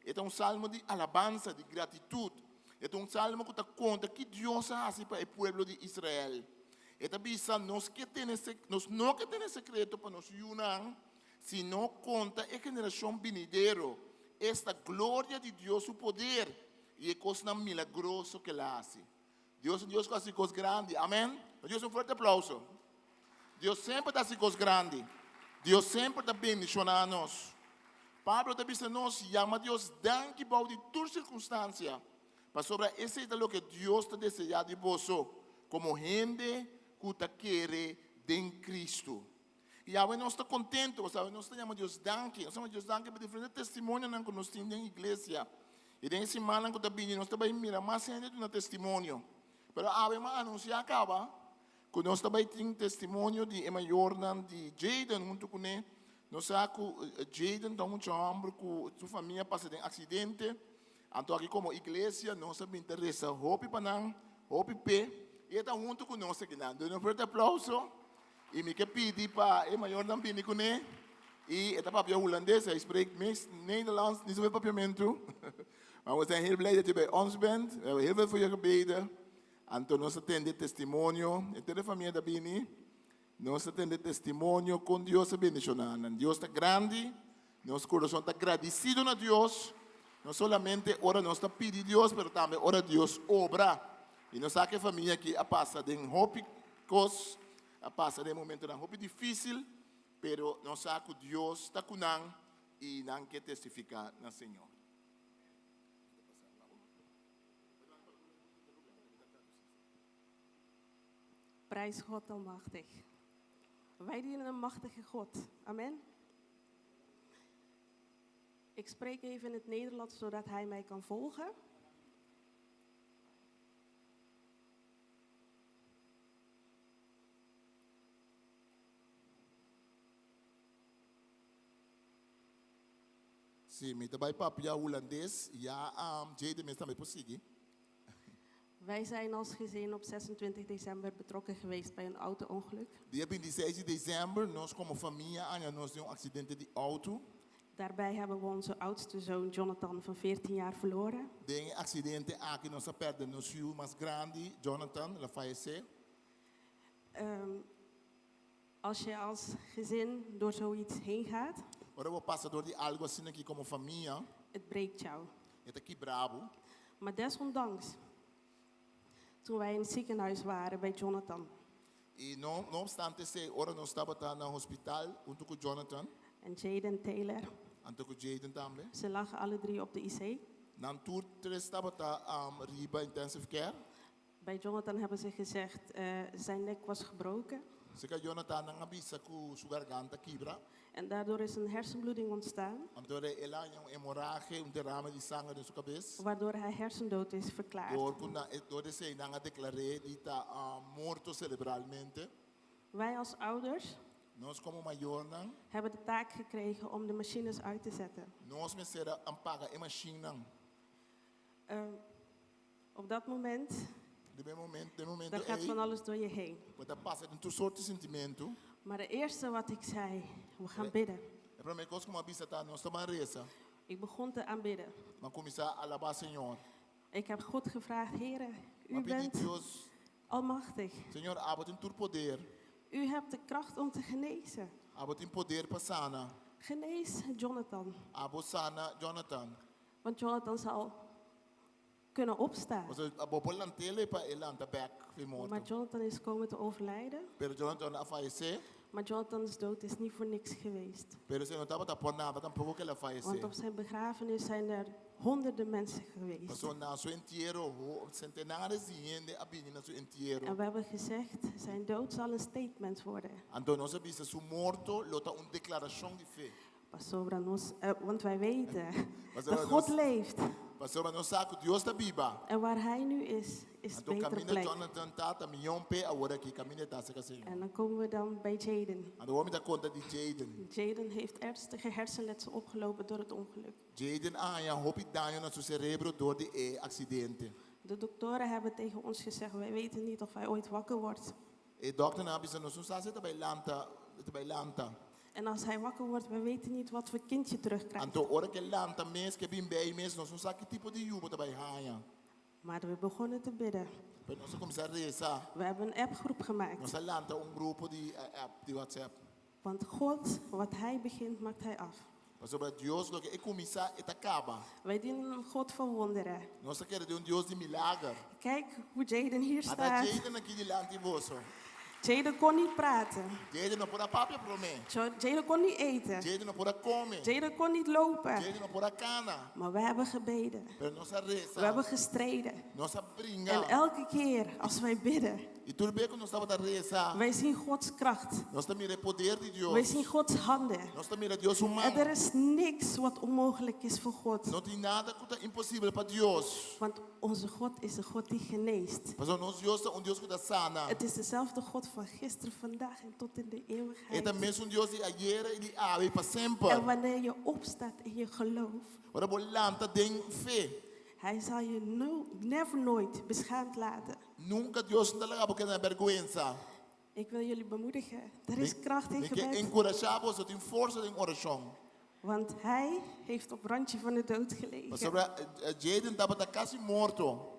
E ta un salmo di alabansa, di gratitut. E ta un salmo ku ta konta ki Dios a hasi pa e pueblo di Israel. E ta bisa, Nos ke tene nos no ke tene sekreto pa nos yunan, sino konta e generashon binidero esta gloria di Dios su poder i e kosnan milagroso ku el a hasi. Dios ta un Dios ku hasi kos grandi. Amen. Da Dios un fuerte aplauso. Dios semper ta hasi kos grandi. Dios semper ta bendishoná nos. Pablo ta bisa nos, yama Dios danki bou di tur sirkunstansia, pasobra esei ta loke Dios ta deseá di boso komo hende ku ta kere den Kristu. I awe nos ta kontentu, pasobra awe nos ta yama Dios danki. Nos ta yama Dios danki pa diferente testimonionan ku nos tin den iglesia. I den e simannan ku ta bini nos ta bai mira mas hende duna testimonio. Pero awe mi a anunsiá kaba ku nos ta bai tin testimonio di e mayornan di Jayden huntu kuné. Nos sa ku Jayden ta un mucha hòmber ku su famia pasa den aksidente. Anto aki komo iglesia nos a bin ta resa hopi pa nan, hopi p'e. I e ta huntu ku nos akinan. Duna un fuerte aplauso. I mi ke pidi pa e mayornan bini kuné. I e ta papia hulandes, hij spreekt mixed Nederlands, niet zoveel papiamentu. Maar we zijn heel blij dat je bij ons bent. We hebben heel veel voor je gebeden. Anto nos a tende testimonio, henter e famia ta bini. Nos a tende testimonio kon Dios a bendishoná nan. Dios ta grandi, nos kurason ta gradisido na Dios, no solamente ora nos ta pidi Dios, pero tambe ora Dios obra. I nos sa ku e famia aki a pasa den hopi kos, a pasa den momentonan hopi difísil, pero nos sa ku Dios ta ku nan i nan ke testifiká na Señor. Prijs God almachtig. Wij dienen een machtige God. Amen. Ik spreek even in het Nederlands zodat hij mij kan volgen. Si, mi ta bai papia hulandes, ya um, Jade mes tambe por sigui. Wij zijn als gezin op 26 december betrokken geweest bij een auto-ongeluk. Dia 26 di desèmber, nos komo famia a haña nos den un aksidente di outo. Daarbij hebben we onze oudste zoon Jonathan van 14 jaar verloren. Den e aksidente aki nos a pèrdè nos yu mas grandi, Jonathan, el a fayesé. Ehm, als je als gezin door zoiets heen gaat, Ora bo pasa dor di algu asina aki komo famia, het breekt jou. e ta kibra bo. Maar desondanks, toen wij in het ziekenhuis waren bij Jonathan I no no opstante esei, ora nos tabata na hospital huntu ku Jonathan, en Jaden Taylor, anto ku Jaden tambe, ze lagen alle drie op de IC. nan tur tres tabata riba intensive care. Bij Jonathan hebben ze gezegd, eh, zijn nek was gebroken. Seka Jonathan nan a bisa ku su garganta kibra. En daardoor is een hersenbloeding ontstaan. Anto el a haña un hemorragia, un derrame di sanger den su kabes. Waardoor hij hersendood is verklaard. Door ku nan, door di esei nan a deklar'é di ta morto cerebralmente. Wij als ouders Nos komo mayornan. hebben de taak gekregen om de machines uit te zetten. Nos mester a paga e mashinnan. Op dat moment. Riba e momento, den momento Dan gaat ei. van alles door je heen. Bo ta pasa den tur soort di sintimentu. Maar de eerste wat ik zei, we gaan bidden. E promé kos ku mi a bisa ta, nos ta ban resa. Ik begon te aanbidden. Mi a kuminsá alabá Señor. Ik heb God gevraagd, Here, u Mi a pidi bent Dios, almachtig. Señor, abo tin tur poder. U hebt de kracht om te genezen. Abo tin poder pa sana. Genees Jonathan. Abo sana Jonathan. Want Jonathan zal kunnen opstaan. Pasobra bo por lant'é pa e lanta bèk fi morto. Maar Jonathan is komen te overlijden. Pero Jonathan a fayesé. Maar Jonathan's dood is niet voor niks geweest. Pero esei no tabata por nada tampoko ku el a fayesé. Want op zijn begrafenis zijn er honderden mensen geweest. Pasobra na su entiero, sentenares di hende a bini na su entiero. En we hebben gezegd, zijn dood zal een statement worden. Anto nos a bisa, su morto lo ta un deklarashon di fe. Pasobra nos, want wij weten Pasobra dat God nos, leeft. pasobra nos sa ku Dios ta biba. En waar Hij nu is, is Anto beter kaminda plek. Jonathan ta, ta mion p'e awor aki, kaminda e ta serka Señor. En dan komen we dan bij Jaden. Anto awor mi ta konta di Jaden. Jaden heeft ernstige hersenletsel opgelopen door het ongeluk. Jaden a haña hopi daño na su serebro dor di e aksidente. De doktoren hebben tegen ons gezegd, wij weten niet of hij ooit wakker wordt. E dòkternan a bisa nos, No sa si e ta bai lanta, e ta bai lanta. En als hij wakker wordt, wij weten niet wat voor kind je terugkrijgt. Anto ora ku e lanta mes, ku e bin bei mes, nos no sa ki tipo di yu bo ta bai haña. Maar we begonnen te bidden. Pero nos a kuminsá resa. We hebben een appgroep gemaakt. Nos a lanta un grupo di app, di WhatsApp. Want God, wat Hij begint, maakt Hij af. Pasobra Dios loke e kuminsá, e ta kaba. Wij dienen een God van wonderen. Nos ta kere den un Dios di milager. Kijk hoe Jaden hier Ata staat. Jaden aki dilanti boso. Jaden kon niet praten. Jaden no por a papia promé. Jaden kon niet eten. Jaden no por a kome. Jaden kon niet lopen. Jaden no por a kana. Maar we hebben gebeden. Pero nos a resa. We hebben gestreden. Nos a bringa. En elke keer als wij bidden. I tur be ku nos tabata resa. Wij zien Gods kracht. Nos ta mira e poder di Dios. Wij zien Gods handen. Nos ta mira Dios su man. En er is niks wat onmogelijk is voor God. No tin nada ku ta imposibel pa Dios. Want onze God is een God die geneest. Pasobra nos Dios ta un Dios ku ta sana. Het is dezelfde God van gisteren, vandaag en tot in de eeuwigheid. E ta mesun Dios di ayera i di awe i pa semper. En wanneer je opstaat in je geloof. Ora bo lanta den fe. Hij zal je no, never nooit beschaamd laten. Nunka Dios no ta laga bo keda na bèrgwensa. Ik wil jullie bemoedigen. Er is kracht in Mi ke gebed. enkurashá boso, tin forsa den orashon. Want hij heeft op randje van de dood gelegen. Pasobra Jaden tabata kasi morto.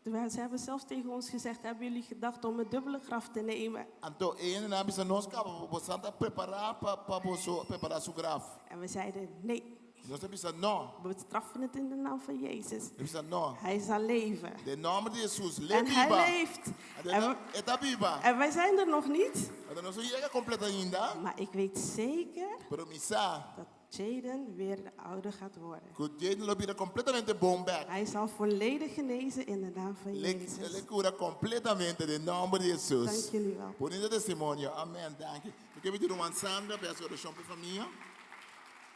Ze hebben zelfs tegen ons gezegd, hebben jullie gedacht om een dubbele graf te nemen? Anto e hendenan a bisa nos kaba, boso ta prepará pa pa boso prepará su graf. En we zeiden, nee. Nos a bisa no. We straffen het in de naam van Jezus. Nos a bisa no. Hij zal leven. Den nòmber di Hesus, le En hij biba. leeft. En En, we- e ta biba. en wij zijn er nog niet. Anto nos no yega kompleto ainda. Maar ik weet zeker Pero mi sa dat Jaden weer de oude gaat worden. ku Jaden lo bira kompletamente bon bèk. Hij zal volledig genezen in de naam van Le, Jezus. le kura kompletamente den nòmber di Hesus. Dank jullie wel. Bonito testimonio. Amen. Danki. Mi ke pidi ruman Sandra pa e hasi orashon pa e famia.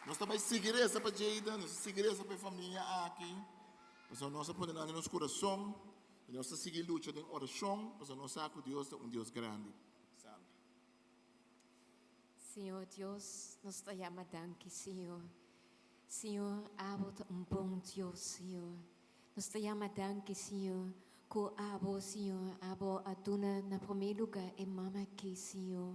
Nos ta bai sigui resa pa Jaden, nos ta sigui resa pa e famia aki. Pasobra nos a pone nan den nos kurason i nos ta sigui lucha den orashon pasobra nos sa ku Dios ta un Dios grandi. Sandra. Señor Dios, nos ta yama danki, Señor. Señor, abo ta un bon Dios, Señor. Nos ta yama danki, Señor, ku abo, Señor, abo a duna na promé lugá e mama aki, Señor,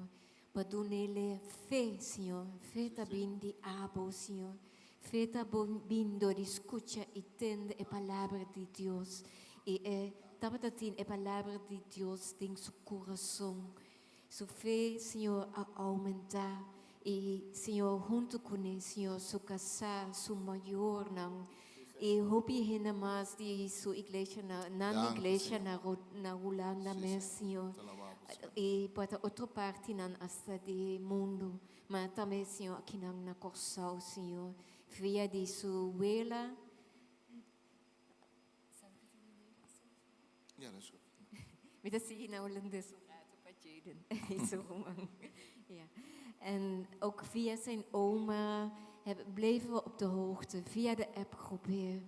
pa dun'ele fe, Señor. Fe ta bin di abo, Señor. Fe ta bin dor di skucha i tende e Palabra di Dios. I e tabata tin e Palabra di Dios den su kurason. Su fe, Señor, a oumentá i, Señor, huntu kuné, Señor, su kasá, su mayornan i hopi hende mas di su iglesia na nan Danki, iglesia Señor. na Ro na Hulanda Sí, mes, Señor. Señor. Te alabamos, Señor. I por ta otro partinan asta di mundu, ma tambe, Señor, akinan na Kòrsou, Señor, via di su wela. Ja, dat is goed. Mi ta sigui na Holandes un rato pa Jaden y su ruman. Ja. En ook via zijn oma bleven we op de hoogte, via de appgroep, Heer.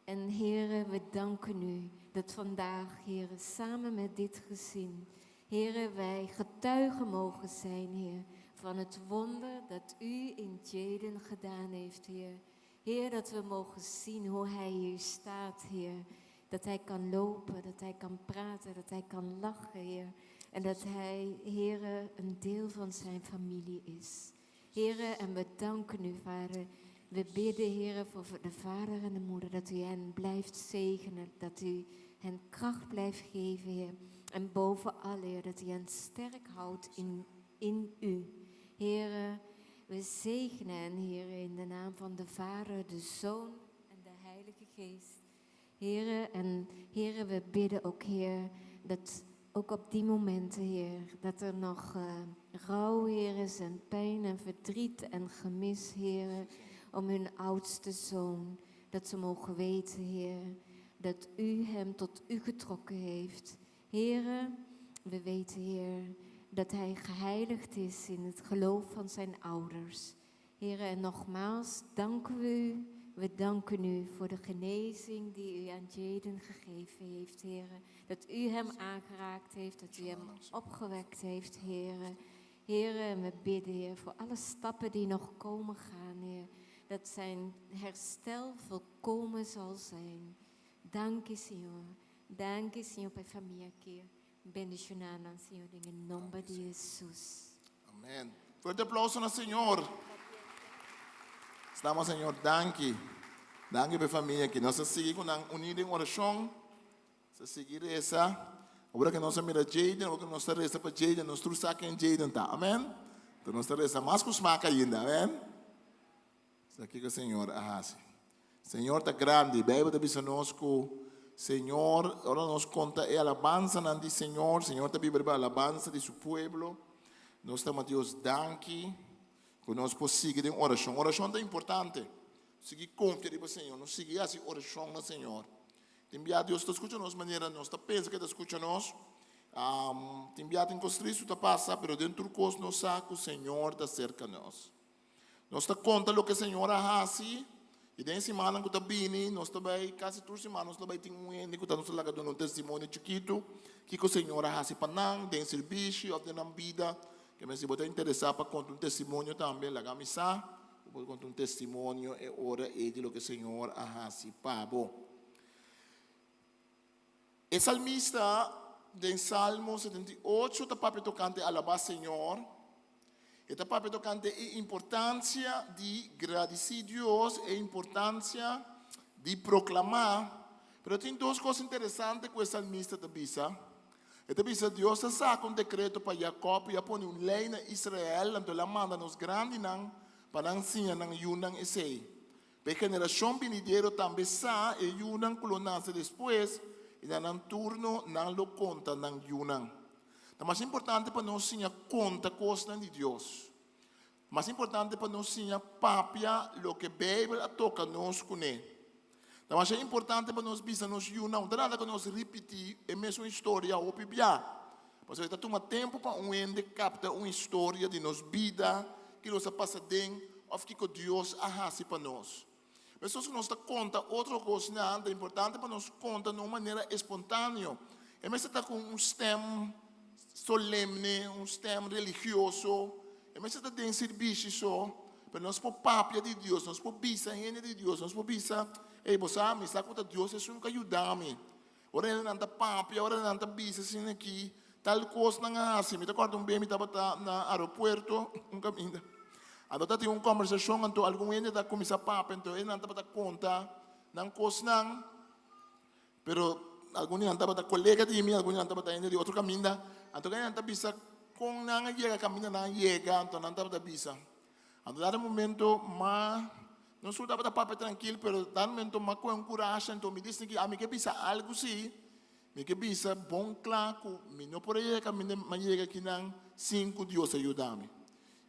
En Heere, we danken u dat vandaag, Heere, samen met dit gezin, Heere, wij getuigen mogen zijn, Heer, van het wonder dat u in Jaden gedaan heeft, Heer. Heer, dat we mogen zien hoe hij hier staat, Heer. Dat hij kan lopen, dat hij kan praten, dat hij kan lachen, Heer. En dat hij, Heere, een deel van zijn familie is. Heere, en we danken u, Vader. We bidden, Heere, voor de vader en de moeder, dat u hen blijft zegenen, dat u hen kracht blijft geven, Heer. En bovenal, Heer, dat u hen sterk houdt in, in u. Heere, we zegenen hen, Heer, in de naam van de Vader, de Zoon en de Heilige Geest. Heere, en Heere, we bidden ook, Heer, dat ook op die momenten, Heer, dat er nog eh, rouw, Heer, is en pijn en verdriet en gemis, Heer, om hun oudste zoon. Dat ze mogen weten, Heer, dat u hem tot u getrokken heeft. Heere, we weten, Heer, dat hij geheiligd is in het geloof van zijn ouders. Heere, en nogmaals danken we u. We danken u voor de genezing die u aan Jaden gegeven heeft, Heere. Dat u hem aangeraakt heeft, dat u hem opgewekt heeft, Heere. Heere, en we bidden, Heer, voor alle stappen die nog komen gaan, Heer. Dat zijn herstel volkomen zal zijn. Dank u, Señor. Dank u, Señor, pa e famia aki. Bendiciona nan, Señor, den e nomber di Jesus. Amen. Fuerte aplauso na Señor. Estamos Señor, danki. Danki pa e famia aki. Nos ta sigui ku nan uní den orashon. Nos ta sigui resa. Ora ku nos a mira Jaden, ora ku nos ta resa pa Jaden, nos tur sa ken Jaden ta. Amen. Enton nos ta resa mas ku smak ainda. Amen. Sa kiko Señor a hasi. Señor ta grandi. Bijbel ta bisa nos ku Señor, ora nos konta e alabansanan di Señor, Señor ta biba riba alabansa di su pueblo. Nos ta ma Dios danki ku nos por sigui den orashon. Orashon ta importante. Sigui konfia riba Señor. Nos sigui hasi orashon na Señor. Tin bia Dios ta skucha nos manera nos ta pensa ku e ta skucha nos. Tin bia tin kos tristu ta pasa, pero den tur kos nos sa ku Señor ta serka nos. Nos ta konta loke Señor a hasi i den e simannan ku ta bini nos ta bai, kasi tur siman nos ta bai tin un hende ku ta nos ta laga duna un testimonio chikitu kiko Señor a hasi pa nan den sirbishi òf den nan bida. Ke men si bo ta interesá pa konta un testimonio tambe laga mi sa, bo por konta un testimonio e ora ei di loke Señor a hasi pa bo. E salmista. den Salmo 78 ta papia tokante alabá Señor. E ta papia tokante e importansia di gradisí Dios, e importansia di proklamá. Pero tin dos kos interesante ku e salmista ta bisa. E ta bisa, Dios a saka un dekreto pa Jakòb i a pone un lei na Israel, anto el a manda nos grandinan pa nan siña nan yunan esei. Pa e generashon binidero tambe sa e yunan ku lo nase despues, i na nan turno nan lo konta nan yunan. Ta mas importante pa nos siña konta kosnan di Dios. Mas importante pa nos siña papia loke Beibel a toka nos kuné. Ta masha importante pa nos bisa nos yunan, no ta nada ku nos ripití e mesun historia hopi bia. Pasobra e ta tuma tempu pa un hende kapta un historia di nos bida, ki nos a pasa den òf kiko Dios a hasi pa nos. Meskos ku nos ta konta otro kosnan, ta importante pa nos konta na un manera espontáneo. E mester ta ku un stèm solemne, un stèm religioso. E mester ta den sirbishi so, pero nos por papia di Dios, nos por bisa hende di Dios, nos por bisa, Ey, bo sa, mi sa ku ta Dios esun ku a yuda mi. Ora hendenan ta papia, ora hendenan ta bisa asina aki, tal kos nan a hasi. Mi ta kòrda un bes mi tabata na aeropuerto, un kaminda. Anto ta tin un kòmbersashon, anto algun hende ta kuminsá papia, anto hendenan tabata konta nan kosnan, pero algun di nan tabata kolega di mi, algun di nan tabata hende di otro kaminda. Anto nan ta bisa kon nan a yega kaminda nan a yega, anto nan tabata bisa. Anto dado momento ma no su tabata papia trankil pero dado momento ma kohe un kurashi anto mi disni ki ami ke bisa algu si mi ke bisa bon kla ku mi no por a yega kaminda mi a yega akinan sin ku Dios a yuda mi.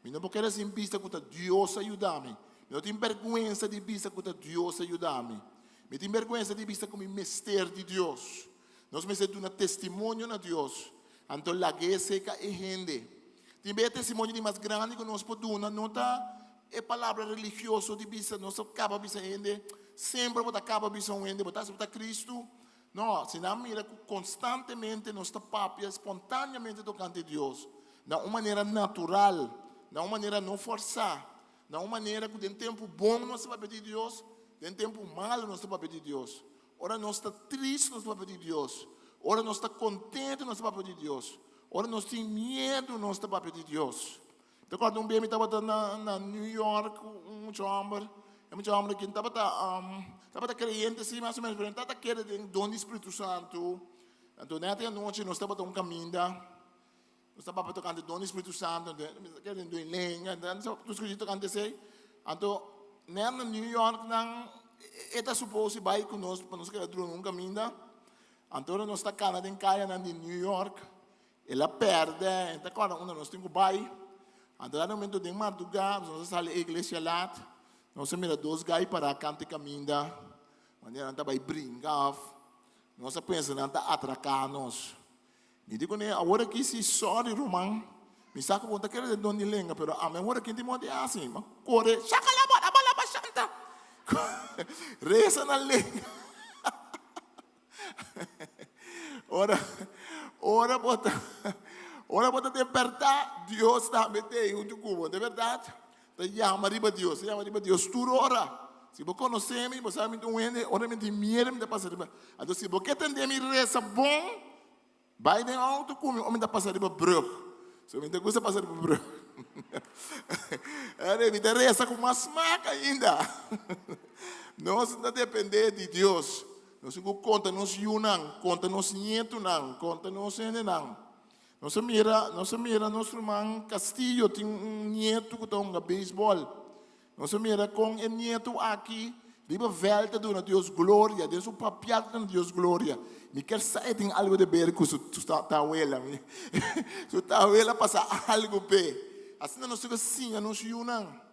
Mi no por keda sin bisa ku ta Dios a yuda mi. Mi no tin bèrgwensa di bisa ku ta Dios a yuda mi. Mi tin bèrgwensa di bisa ku mi mester di Dios. Nos mester duna testimonio na Dios. Anto lag'é seka e hende. Tin bes e testimonio di mas grandi ku nos por duna no ta e palabra religioso di bisa nos a kaba bisa hende, semper bo ta kaba bisa un hende bo ta aseptá Kristu. No, si nan mira ku konstantemente nos ta papia spontaneamente tokante Dios, na un manera natural, na un manera no forsá, na un manera ku den tempu bon nos ta papia di Dios, den tempu malu nos ta papia di Dios. Ora nos ta trist nos ta papia di Dios. Ora nos ta kontentu nos ta papia di Dios. Ora nos tin miedu nos ta papia di Dios. Mi ta kòrda un bia mi tabata na na New York ku un mucha hòmber. E mucha hòmber aki tabata tabata kreyente si mas o ménos pero e no tabata kere den don di Spiritu Santu. Anto nèt e anochi nos tabata un kaminda. Nos ta papia tokante don di Spiritu Santo, mi ta kere den dui lenga, tur skuchi tokante esei. Anto nèt na New York nan e ta supose bai ku nos pa nos keda drumi un kaminda. Anto ora nos ta kana den kayanan di New York, el a pèrdè, e ta kòrda unda nos tin ku bai. Anto na momento den mardugá nos a sali e iglesia lat, nos a mira dos gai pará kanta e kaminda, manera nan ta bai bringa òf nos a pensa nan ta atraká nos. Mi di kuné, awor aki si sorry ruman, mi sa ku bo no ta kere den don di lenga, pero ami awor aki tin modo di hasi. Mi a kore, shakalabalabalabashanta! Resa na lenga. Ora, ora bo ta, ora bo ta den bèrdat, Dios tambe ta ei huntu ku bo. De bèrdat, ta yama riba Dios, ta yama riba Dios tur ora. Si bo konosé mi, bo sa mi ta un hende, ora mi tin miedu mi ta pasa riba. Anto si bo ke tende mi resa bon, bai den outo ku mi ora mi ta pasa riba brug. So mi ta gusta pasa riba brug. Ere mi ta resa ku mas smak ainda. Nos ta depende di Dios. Nos tin ku konta nos yunan, konta nos nietunan, konta nos hendenan. Nos a mira, nos a mira nos ruman Castillo tin un nietu ku ta hunga beisbòl. Nos a mira kon e nietu aki riba vèlt ta duna Dios gloria, den su papiá ta duna Dios gloria. Mi kier sa e tin algu de ber ku su tawela. Su tawela pasa algu p'e. Asina nos tin ku siña nos yunan.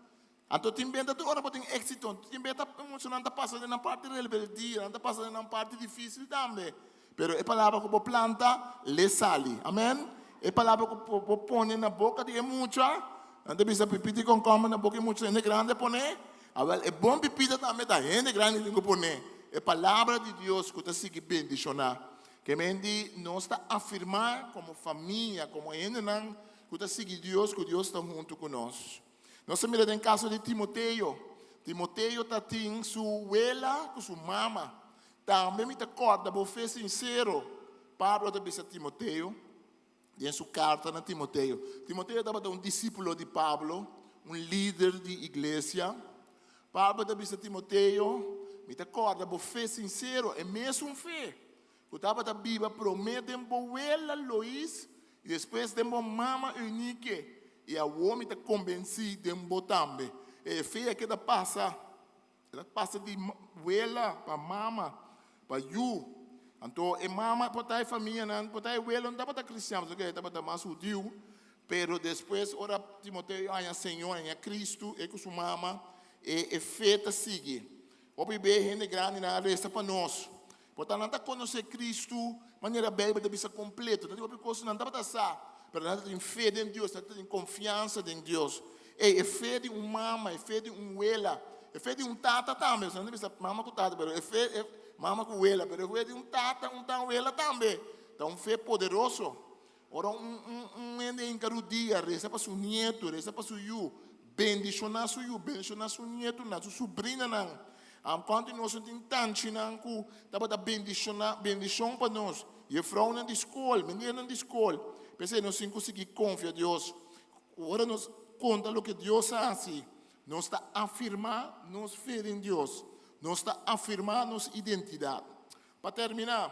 Anto tin benta tur ora bo tin éxito, tin benta muchanan ta pasa den nan parti rebeldia, nan ta pasa den nan parti difícil tambe. Pero e palabra ku bo planta, le sali. Amen. E palabra ku bo pone na boka di e mucha, nan ta bisa pipita di konkomber na boka di mucha, hende grandi a pone. Awel, e bon pipita tambe ta hende grandi tin ku pone. E palabra di Dios ku ta sigui bendishoná. Ke men di nos ta afirmá komo famia, komo hendenan ku ta sigui Dios, ku Dios ta huntu ku nos. Nos a mira den kaso di Timoteo. Timoteo ta tin su wela ku su mama. Tambe mi ta kòrda bo fe sinsero. Pablo ta bisa Timoteo den su karta na Timoteo. Timoteo tabata un disípulo di Pablo, un lider di iglesia. Pablo ta bisa Timoteo, Mi ta kòrda bo fe sinsero, e mesun fe ku tabata biba promé den bo wela Lois i despues den bo mama Eunike, i awor mi ta kombensí den bo tambe. E fe a keda pasa. El a pasa di wela pa mama, pa yu. Anto e mama por ta e famianan, por ta e welo no tabata kristian, pasobra e tabata mas hudiu. Pero despues ora Timoteo haña Señor, haña Kristu, e ku su mama, e e fe ta sigui. Hopi be hende grandinan a resa pa nos. Por ta nan ta konosé Kristu manera Beibel ta bisa kompleto. Ta tin hopi kos nan tabata sa, pero nan ta tin fe den Dios, nan ta tin konfiansa den Dios. Ey, e fe di un mama, e fe di un wela, e fe di un tata tambe, nan ta bisa mama ku tata, pero e fe, e mama ku wela, pero e fe di un tata, un tan wela tambe, ta un fe poderoso. Ora un, un, un hende hinka rudia, resa pa su nietu, resa pa su yu, bendishoná su yu, bendishoná su nietunan, su subrinanan. Am kuantu di nos no tin tanchinan ku tabata bendishoná, bendishon pa nos? Jefrounan di skol, meneernan di skol. P'esei nos tin ku sigui konfia Dios. Ora nos konta loke Dios a hasi, nos ta afirmá nos fe den Dios. Nos ta afirmá nos identidat. Pa terminá.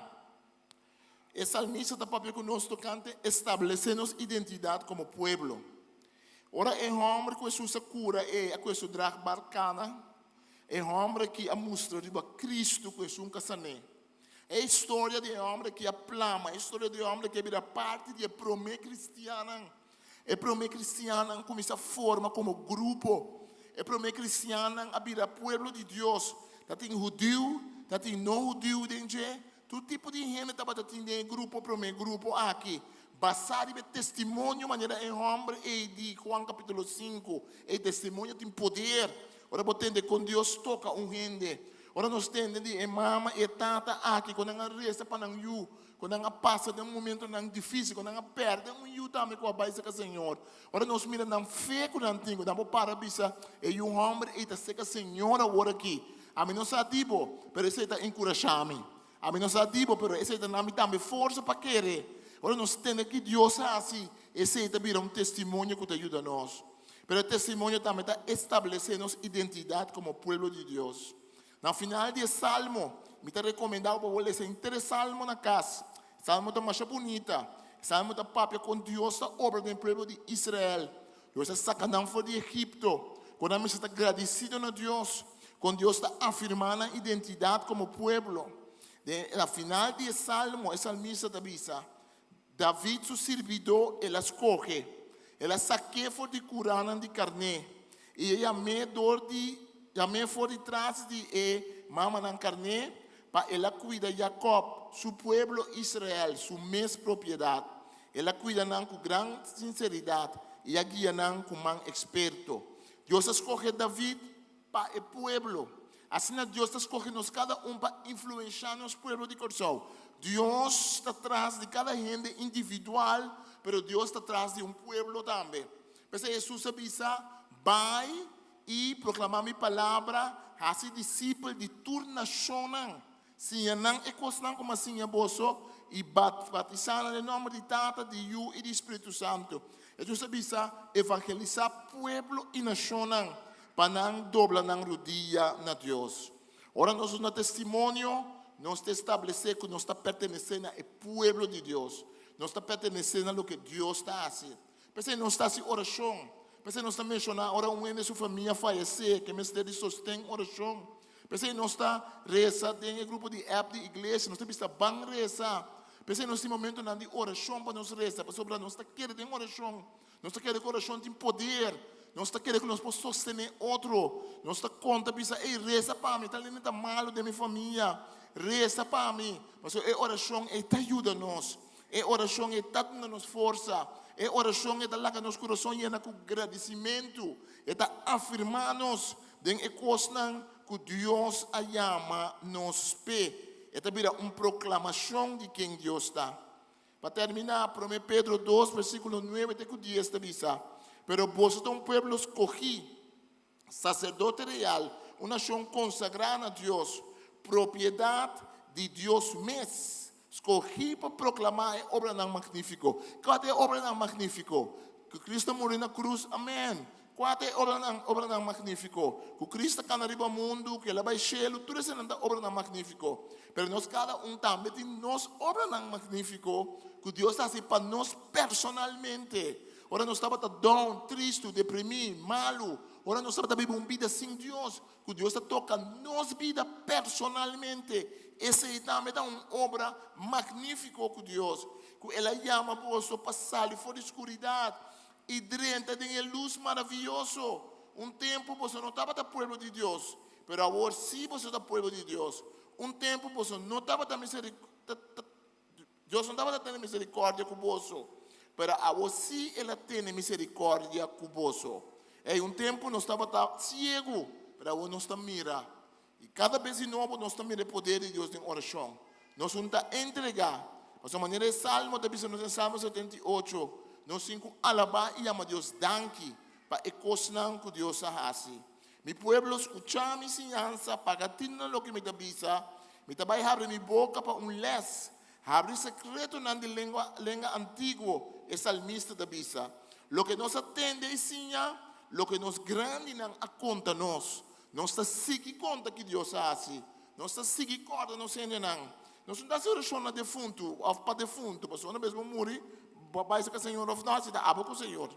E salmista ta papia ku nos tokante establesé nos identidat komo pueblo. Ora e hòmber ku Hesus a kura ei a kue su dragbar kana, e hòmber aki a mustra riba Kristu ku esun ka san'é. E historia di e hòmber aki a plama, e historia di e hòmber aki a bira parti di e promé kristiannan. E promé kristiannan kuminsá forma komo grupo. E promé kristiannan a bira pueblo di Dios. Ta tin hudiu, ta tin no hudiu den dje. Tur tipo di hende tabata tin den e grupo promé grupo aki. Basá riba e testimonio manera e hòmber ei di Juan kapítulo sinku. E testimonio tin poder. Ora bo tende kon Dios toka un hende. Ora nos tende di e mama i e tata aki kon nan a resa pa nan yu. Ku nan a pasa den momentonan difísil, ku nan a pèrdè un yu tambe ku a bai serka Señor. Ora nos mira nan fe ku nan tin, ku nan por para bisa, E yu hòmber ei ta serka Señor awor aki. Ami no sa di bo, pero esei ta enkurashá mi. Ami no sa di bo, pero esei ta na mi tambe forsa pa kere. Ora nos tende ki Dios a hasi, esei ta bira un testimonio ku ta yuda nos. Pero e testimonio tambe ta establesé nos identidat komo pueblo di Dios. Na final di e salmo, mi ta rekomendá bo pa bo lesa henter e salmo na kas. E salmo ta masha bunita. E salmo ta papia kon Dios ta obra den e pueblo di Israel. Dios a saka nan for di Egipto. Kon nan mester ta gradisido na Dios. Kon Dios ta afirmá nan identidat komo pueblo. Den na final di e salmo, e salmista ta bisa, David su sirbidó el a skohe. El a sak'é for di kuranan di karné, i e yam'é dor di yam'é for di tras di e mamanan karné, pa el a kuida Jakòb, su pueblo Israel, su mes propiedat. El a kuida nan ku gran sinseridat i a guia nan ku man eksperto. Dios a skohe David pa e pueblo. Asina Dios ta skohe nos kada un pa influenshá nos pueblo di Kòrsou. Dios ta tras di kada hende individual, pero Dios ta tras di un pueblo tambe. P'esei Hesus a bisa, Bai i proklamá mi palabra, hasi disipel di tur nashonnan. Siña nan e kosnan ku mi a siña boso, i batisá nan den nòmber di Tata, di Yu i di Spiritu Santu. Hesus a bisa, Evangelisá pueblo i nashonnan pa nan dobla nan rudia na Dios. Ora nos duna testimonio, nos ta establesé ku nos ta pertenesé na e pueblo di Dios. Nos ta pertenesé na loke Dios ta hasi. P'esei nos ta hasi orashon. P'esei nos ta menshoná ora un hende su famia fayesé, ke mester di sosten orashon. P'esei nos ta resa den e grupo di app di iglesia. Nos ta bisa ban resa. P'esei nos tin momentonan di orashon pa nos resa, pasobra nos ta kere den orashon. Nos ta kere ku orashon tin poder. Nos ta kere ku nos por sostené otro. Nos ta konta bisa, Ey, resa pa mi, tal hende ta malu den mi famia. Resa pa mi. Pasobra e orashon ei ta yuda nos. E orashon ei ta duna nos forsa. E orashon ei ta laga nos kurason yena ku gradisimentu. E ta afirmá nos den e kosnan ku Dios a yama nos p'e. E ta bira un proklamashon di ken Dios ta. Pa terminá, Promé Pedro dos, versíkulo nuebe te ku dies ta bisa, Pero boso ta un pueblo skogí, saserdote real, un nashon konsagrá na Dios, propiedat di Dios mes. Skohí pa proklamá e obranan magnífiko. Kua ta e obranan magnífiko? Ku Kristu a muri na krus, amèn. Kua ta e obranan, obranan magnífiko? Ku Kristu a kana riba mundu, ku el a bai shelu, tur esenan ta obranan magnífiko. Pero nos kada un tambe tin nos obranan magnífiko ku Dios a hasi pa nos personalmente. Ora nos tabata down, tristu, deprimí, malu, ora nos tabata biba un bida sin Dios, Ku Dios ta toka nos bida personalmente, esei tambe ta un obra magnífiko ku Dios, ku El a yama boso pa sali for di skuridat i drenta den e lus maravioso. Un tempu boso no tabata pueblo di Dios, pero awor sí boso ta pueblo di Dios. Un tempu boso no tabata Dios no tabata tene miserikòrdia ku boso, pero awor sí El a tene miserikòrdia ku boso. Ei, un tempu nos tabata siegu, pero awor nos ta mira. I kada bes di nobo nos ta mira e poder di Dios den orashon. Nos un ta entregá, pasobra manera e salmo ta bisa nos den Salmo 78, nos tin ku alabá i yama Dios danki pa e kosnan ku Dios a hasi. Mi pueblo, skuchá mi siñansa, paga tinu na loke mi ta bisa. Mi ta bai habri mi boka pa un lès, habri sekretonan di lengua, lenga antiguo, e salmista ta bisa. Loke nos a tende i siña, loke nos grandinan a konta nos, nos ta sigui konta ki Dios a hasi. Nos ta sigui kòrda nos hendenan. Nos no ta hasi orashon na defuntu òf pa defuntu, pasobra una bes bo muri, bo a bai serka Señor òf no, si ta abo ku Señor.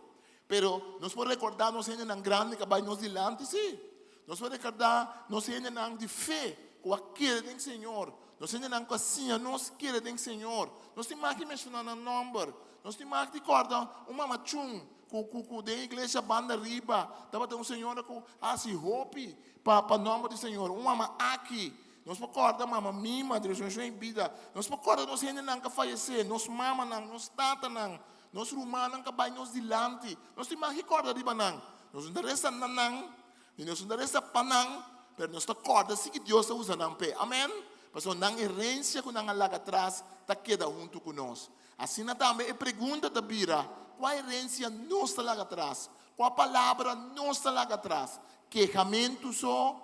Pero nos por rekordá nos hendenan grandi ku a bai nos dilanti? Sí. Nos por rekordá nos hendenan di fe ku a kere den Señor, nos hendenan ku a siña nos kere den Señor. Nos tin mag di menshoná nan nòmber. Nos tin mag di kòrda un mama Chun ku ku ku den iglesia banda riba tabata un señora ku a hasi hopi pa pa nòmber di Señor. Un mama Aki. Nos por kòrda mama Mima di Resurrección y Vida. Nos por kòrda nos hendenan ku a fayesé, nos mamanan, nos tatanan. Nos rumannan ka bai nos dilanti. Nos tin mag di kòrda riba nan. Nos no ta resa na nan, ni nos no ta resa pa nan, pero nos ta kòrda si ki Dios ta usa nan p'e. Amèn? Pasobra nan herensia ku nan a laga atras ta keda huntu ku nos. Asina tambe e pregunta ta bira, Kua herensia nos ta laga atras? Kua palabra nos ta laga atras? Kehamentu so?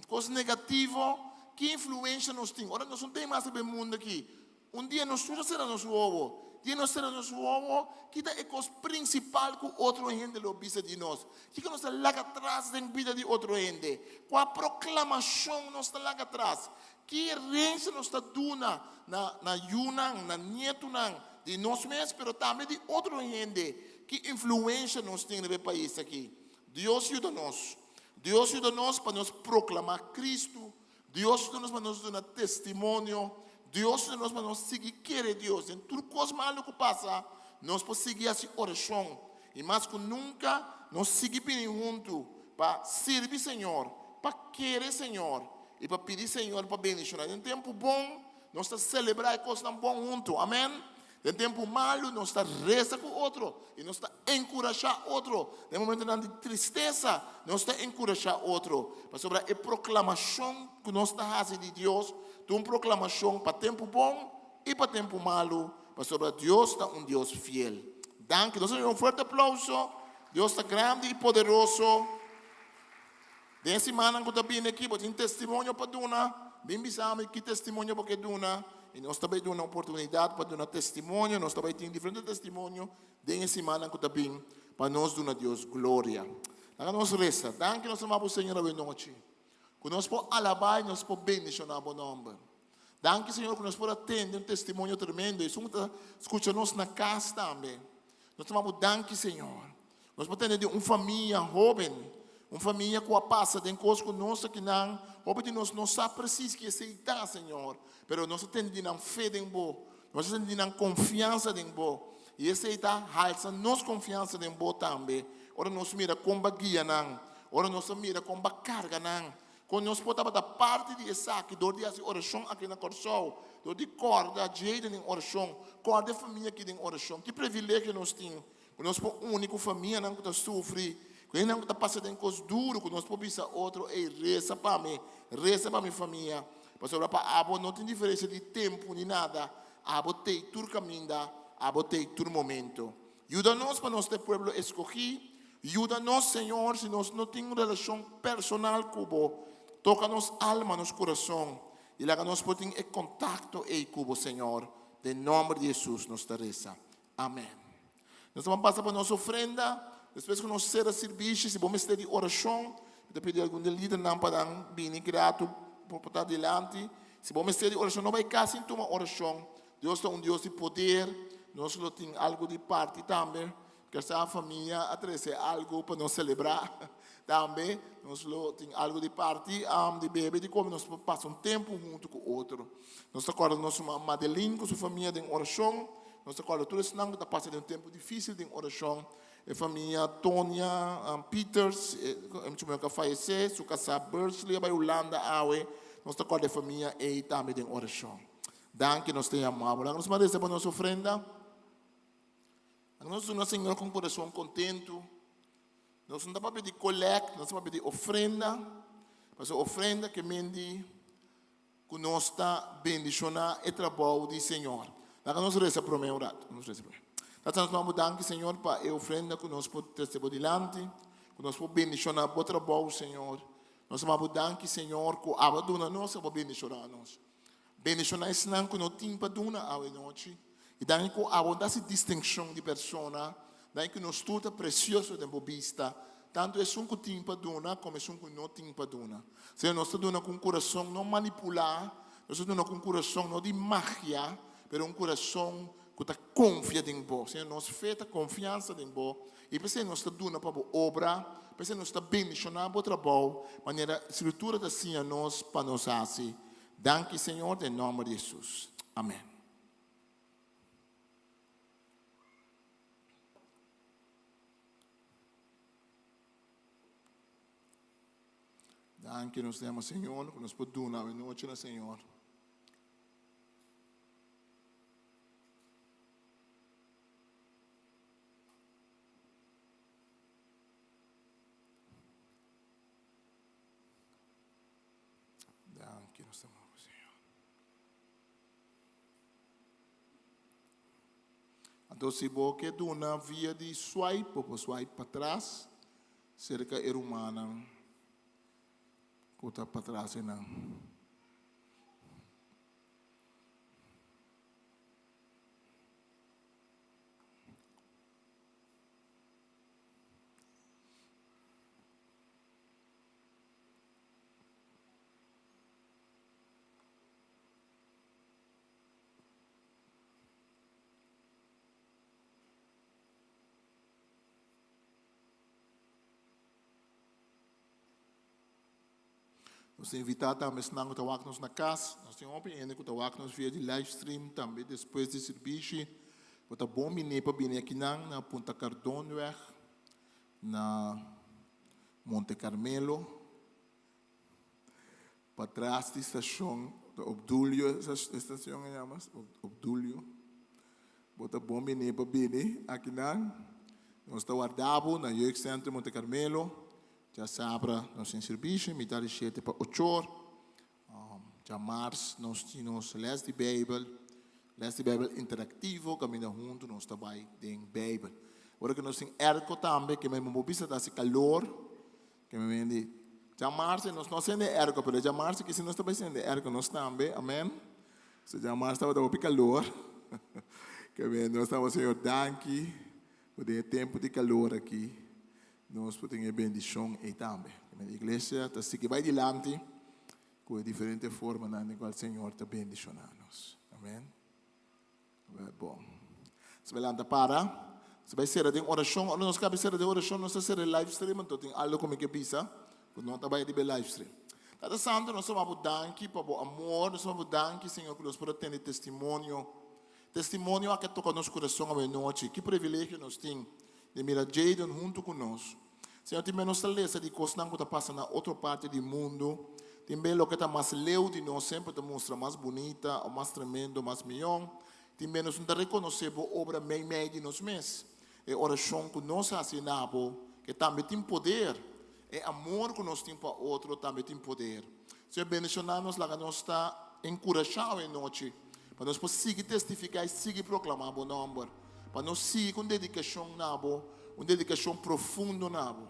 Kos negativo? Ki influensha nos tin? Ora nos no tin mas riba e mundu aki, Un dia nos tur a sera nos wowo. Dia nos sera nos wowo, ki ta e kos prinsipal ku otro hende lo bisa di nos? Kiko nos ta laga atras den bida di otro hende? Kua proklamashon nos ta laga atras? Ki herensia nos ta duna na na yunan, na nietunan di nos mes, pero tambe di otro hende? Ki influensha nos tin riba e pais aki? Dios yuda nos. Dios yuda nos pa nos proklamá Kristu Dios yuda nos pa nos duna testimonio. Dios yuda nos pa nos sigui kere Dios. Den tur kos malu ku pasa, nos por sigui hasi orashon. I mas ku nunka, nos sigui bini huntu pa sirbi Señor, pa kere Señor i pa pidi Señor pa bendishoná. Den tempu bon, nos ta selebrá e kosnan bon huntu. Amèn. Den tempu malu nos ta resa ku otro i nos ta enkurashá otro. Den momentunan di tristesa nos ta enkurashá otro. Pasobra e proklamashon ku nos ta hasi di Dios ta un proklamashon pa tempu bon i pa tempu malu, pasobra Dios ta un Dios fiel. Danki. Nos a duna un fuerte aplouso. Dios ta grandi i poderoso. Den e simannan ku ta bini aki bo tin testimonio pa duna, bin bisa mi ki testimonio bo ke duna i nos ta bai duna oportunidat pa duna testimonio. Nos ta bai tin diferente testimonio den e simannan ku ta bin pa nos duna Dios gloria. Laga nos resa. Danki nos ama bo Señor awe nochi ku nos por alabá i nos por bendishoná bo nòmber. Danki Señor ku nos por a tende un testimonio tremendo. Esun ku ta skucha nos na kas tambe. Nos ta mama bo danki Señor. Nos por tende di un famia hoben, un famia ku a pasa den kos ku nos akinan, hopi di nos no sa presis ki esei ta, Señor, pero nos a tende di nan fe den Bo, nos a tende di nan konfiansa den Bo, i esei ta halsa nos konfiansa den Bo tambe, ora nos mira kon Bo a guia nan, ora nos a mira kon Bo a karga nan, Kon nos por tabata parti di esaki dor di hasi orashon aki na Kòrsou, dor di kòrda Jayden den orashon, kòrda e famia aki den orashon. Ki privilegio nos tin ku nos por uni ku famianan ku ta sufri, ku hendenan ku ta pasa den kos duru, ku nos por bisa otro, Ey, resa pa mi, resa pa mi famia. Pasobra pa abo no tin diferensia di tempu ni nada, abo t'ei tur kaminda, abo t'ei tur momento. Yuda nos pa nos ta e pueblo escogí. Yuda nos, Señor, si nos no tin un relacion personal cu Bo. Toca nos alma, nos curason, y laga nos por tin e contacto ey cu Bo, Señor. Den nòmber di Hesus nos ta resa. Amèn. Nos ta ban pasa pa nos ofrenda. Despues ku nos sera sirbishi, si bo mester di orashon, mi ta pidi algun di e lidernan pa nan bini gratu por por ta dilanti. Si bo mester di orashon, no bai kas sin tuma orashon. Dios ta un Dios di poder. Nos lo tin algu di parti tambe. Kesa famia a trese algu pa nos selebrá tambe. Nos lo tin algu di parti, di bebe, di kome. Nos por pasa un tempu huntu ku otro. Nos ta kòrda nos ruman Madeline ku su famia den orashon. Nos ta kòrda tur esnan ku ta pasa den un tempu difísil den orashon. E famia Tonia Peters, e mucha muhé ku a fayesé, su kasá Bersley a bai Hulanda awe. Nos ta kòrda e famia ei tambe den orashon. Danki, nos ta yamá bo. Laga nos manda esei pa nos ofrenda. Laga nos duna Señor ku un kurason kontentu. Nos no ta papia di kolèkt, nos ta papia di ofrenda. Pasobra ofrenda ke men di ku nos ta bendishoná e trabou di Señor. Laga nos resa promé un ratu. Nos resa promé. Tata nos mama bo danki Señor pa e ofrenda ku nos por trese bo dilanti, ku nos por bendishoná bo trabou Señor. Nos mama bo danki Señor ku abo a duna nos, abo a bendishoná nos. Bendishoná esnan ku no tin pa duna awe nochi. I danki ku abo no ta hasi distinshon di persona, danki ku nos tur ta presioso den bo bista, tantu esun ku tin pa duna komo esun ku no tin pa duna. Señor, nos ta duna ku un kurason no manipulá, nos ta duna ku un kurason no di magia, pero un kurason ku ta konfia den bo. Señor, nos fe ta konfiansa den bo, i p'esei nos ta duna pa bo obra, p'esei nos ta bendishoná bo trabou, manera Skritura ta siña nos pa nos hasi. Danki, Señor, den nòmber di Hesus. Amèn. Danki nos ta yama Señor, ku nos por duna awe nochi na Señor. Danki nos ta yama Señor. Anto si bo ke duna via di swipe, bo por swipe patras serka e rumannan ku ta patras einan. Nos ta invitá tambe esnan ku ta wak nos na kas. Nos tin hopi hende ku ta wak nos via di live stream tambe despues di sirbishi. Bo ta bon bini pa bini akinan na Punta Cardonweg, na Monte Carmelo. Patras di stashon Obdulio, e stashon a yama Obdulio. Bo ta bon bini pa bini akinan. Nos ta warda bo na Jeugdcentrum Monte Carmelo. Djasabra nos tin sirbishi, mitad di shete pa ochor. Djamars nos tin nos les di Bijbel, les di Bijbel interaktivo kaminda huntu nos ta bai den Bijbel. Ora ku nos tin airco tambe, ke men bo bisa ta hasi kalor. Ke mi mendi, djamarse nos no sende airco, pero djamarse kisi nos ta bai sende airco nos tambe, amen. So djamarse tabata hopi calor. Ke men nos tabata Señor danki ku den e tempu di calor aki nos por tin e bendicion ei tambe. Ke men iglesia ta sigui bai dilanti ku e diferente formanan den cual Señor ta bendiciona nos. Amen. Bon. Nos bai lanta para. Nos bai sera den orashon. Ora nos kabe sera den orashon, nos ta sera e live stream. Anto tin algo ku mi ke bisa ku no ta bai riba e live stream. Tata Santu, nos ta wak bo danki pa bo amor. Nos ta wak bo danki, Señor, ku nos por a tende testimonio. Testimonio aki a toka nos kurason awe nochi. Ki privilegio nos tin di mira Jayden huntu ku nos. Señor, tin bes nos ta lesa di kosnan ku ta pasa na otro parti di mundu. Tin bes loke ta mas leu di nos semper ta mustra mas bunita o mas tremendo, mas mion. Tin bes nos no ta rekonosé bo obra meimei di nos mes. E orashon ku nos hasi na bo, ke tambe tin poder. E amor ku nos tin pa otro tambe tin poder. Señor, bendishoná nos, laga nos ta enkurashá awe nochi pa nos por sigui testifiká i sigui proklamá bo nòmber. Pa nos sigui ku un dedikashon na bo, un dedikashon profundo na bo.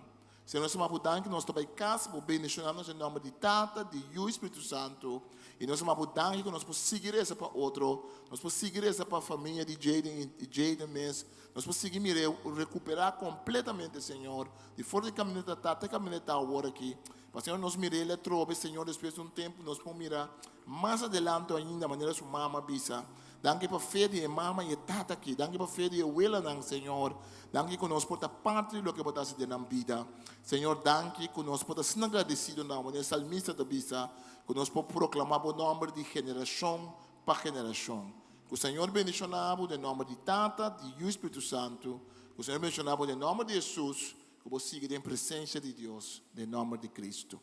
Señor, nos ta manda bo danki, nos ta bai kas, bo bendishoná nos den nòmber di Tata, di Yu i Spiritu Santu. I nos ta manda bo danki ku nos por sigui resa pa otro, nos por sigui resa pa famia di Jayden i Jayden mes, nos por sigui mir'é rekuperá kompletamente, Señor, di for di kaminda ta ta te kaminda ta awor aki. Pa Señor nos mir'é atrobe, Señor, despues di un tempu nos por mira mas adelanto ainda, manera su mama a bisa. Danki pa fe di e mama i e tata aki. Danki pa fe di e welanan, Señor. Danki ku nos por ta parti di loke bo ta hasi den nan bida. Señor, danki ku nos por ta asina gradisido na bo. E salmista ta bisa ku nos por proklamá bo nòmber di generashon pa generashon. Ku Señor bendishoná bo den nòmber di Tata, di Yu i Spiritu Santu. Ku Señor bendishoná bo den nòmber di Hesus. Ku bo sigui den presensia di Dios den nòmber di Kristu.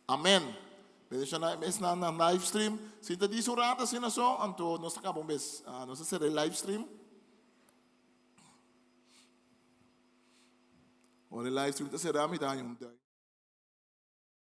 Amen. Bendiciona e mesnan na live stream. Si ta dice un rato asina so, anto nos ta caba un bes. Ah, nos ta cera e live stream. Ora e live stream ta cera, mi ta haña un duim.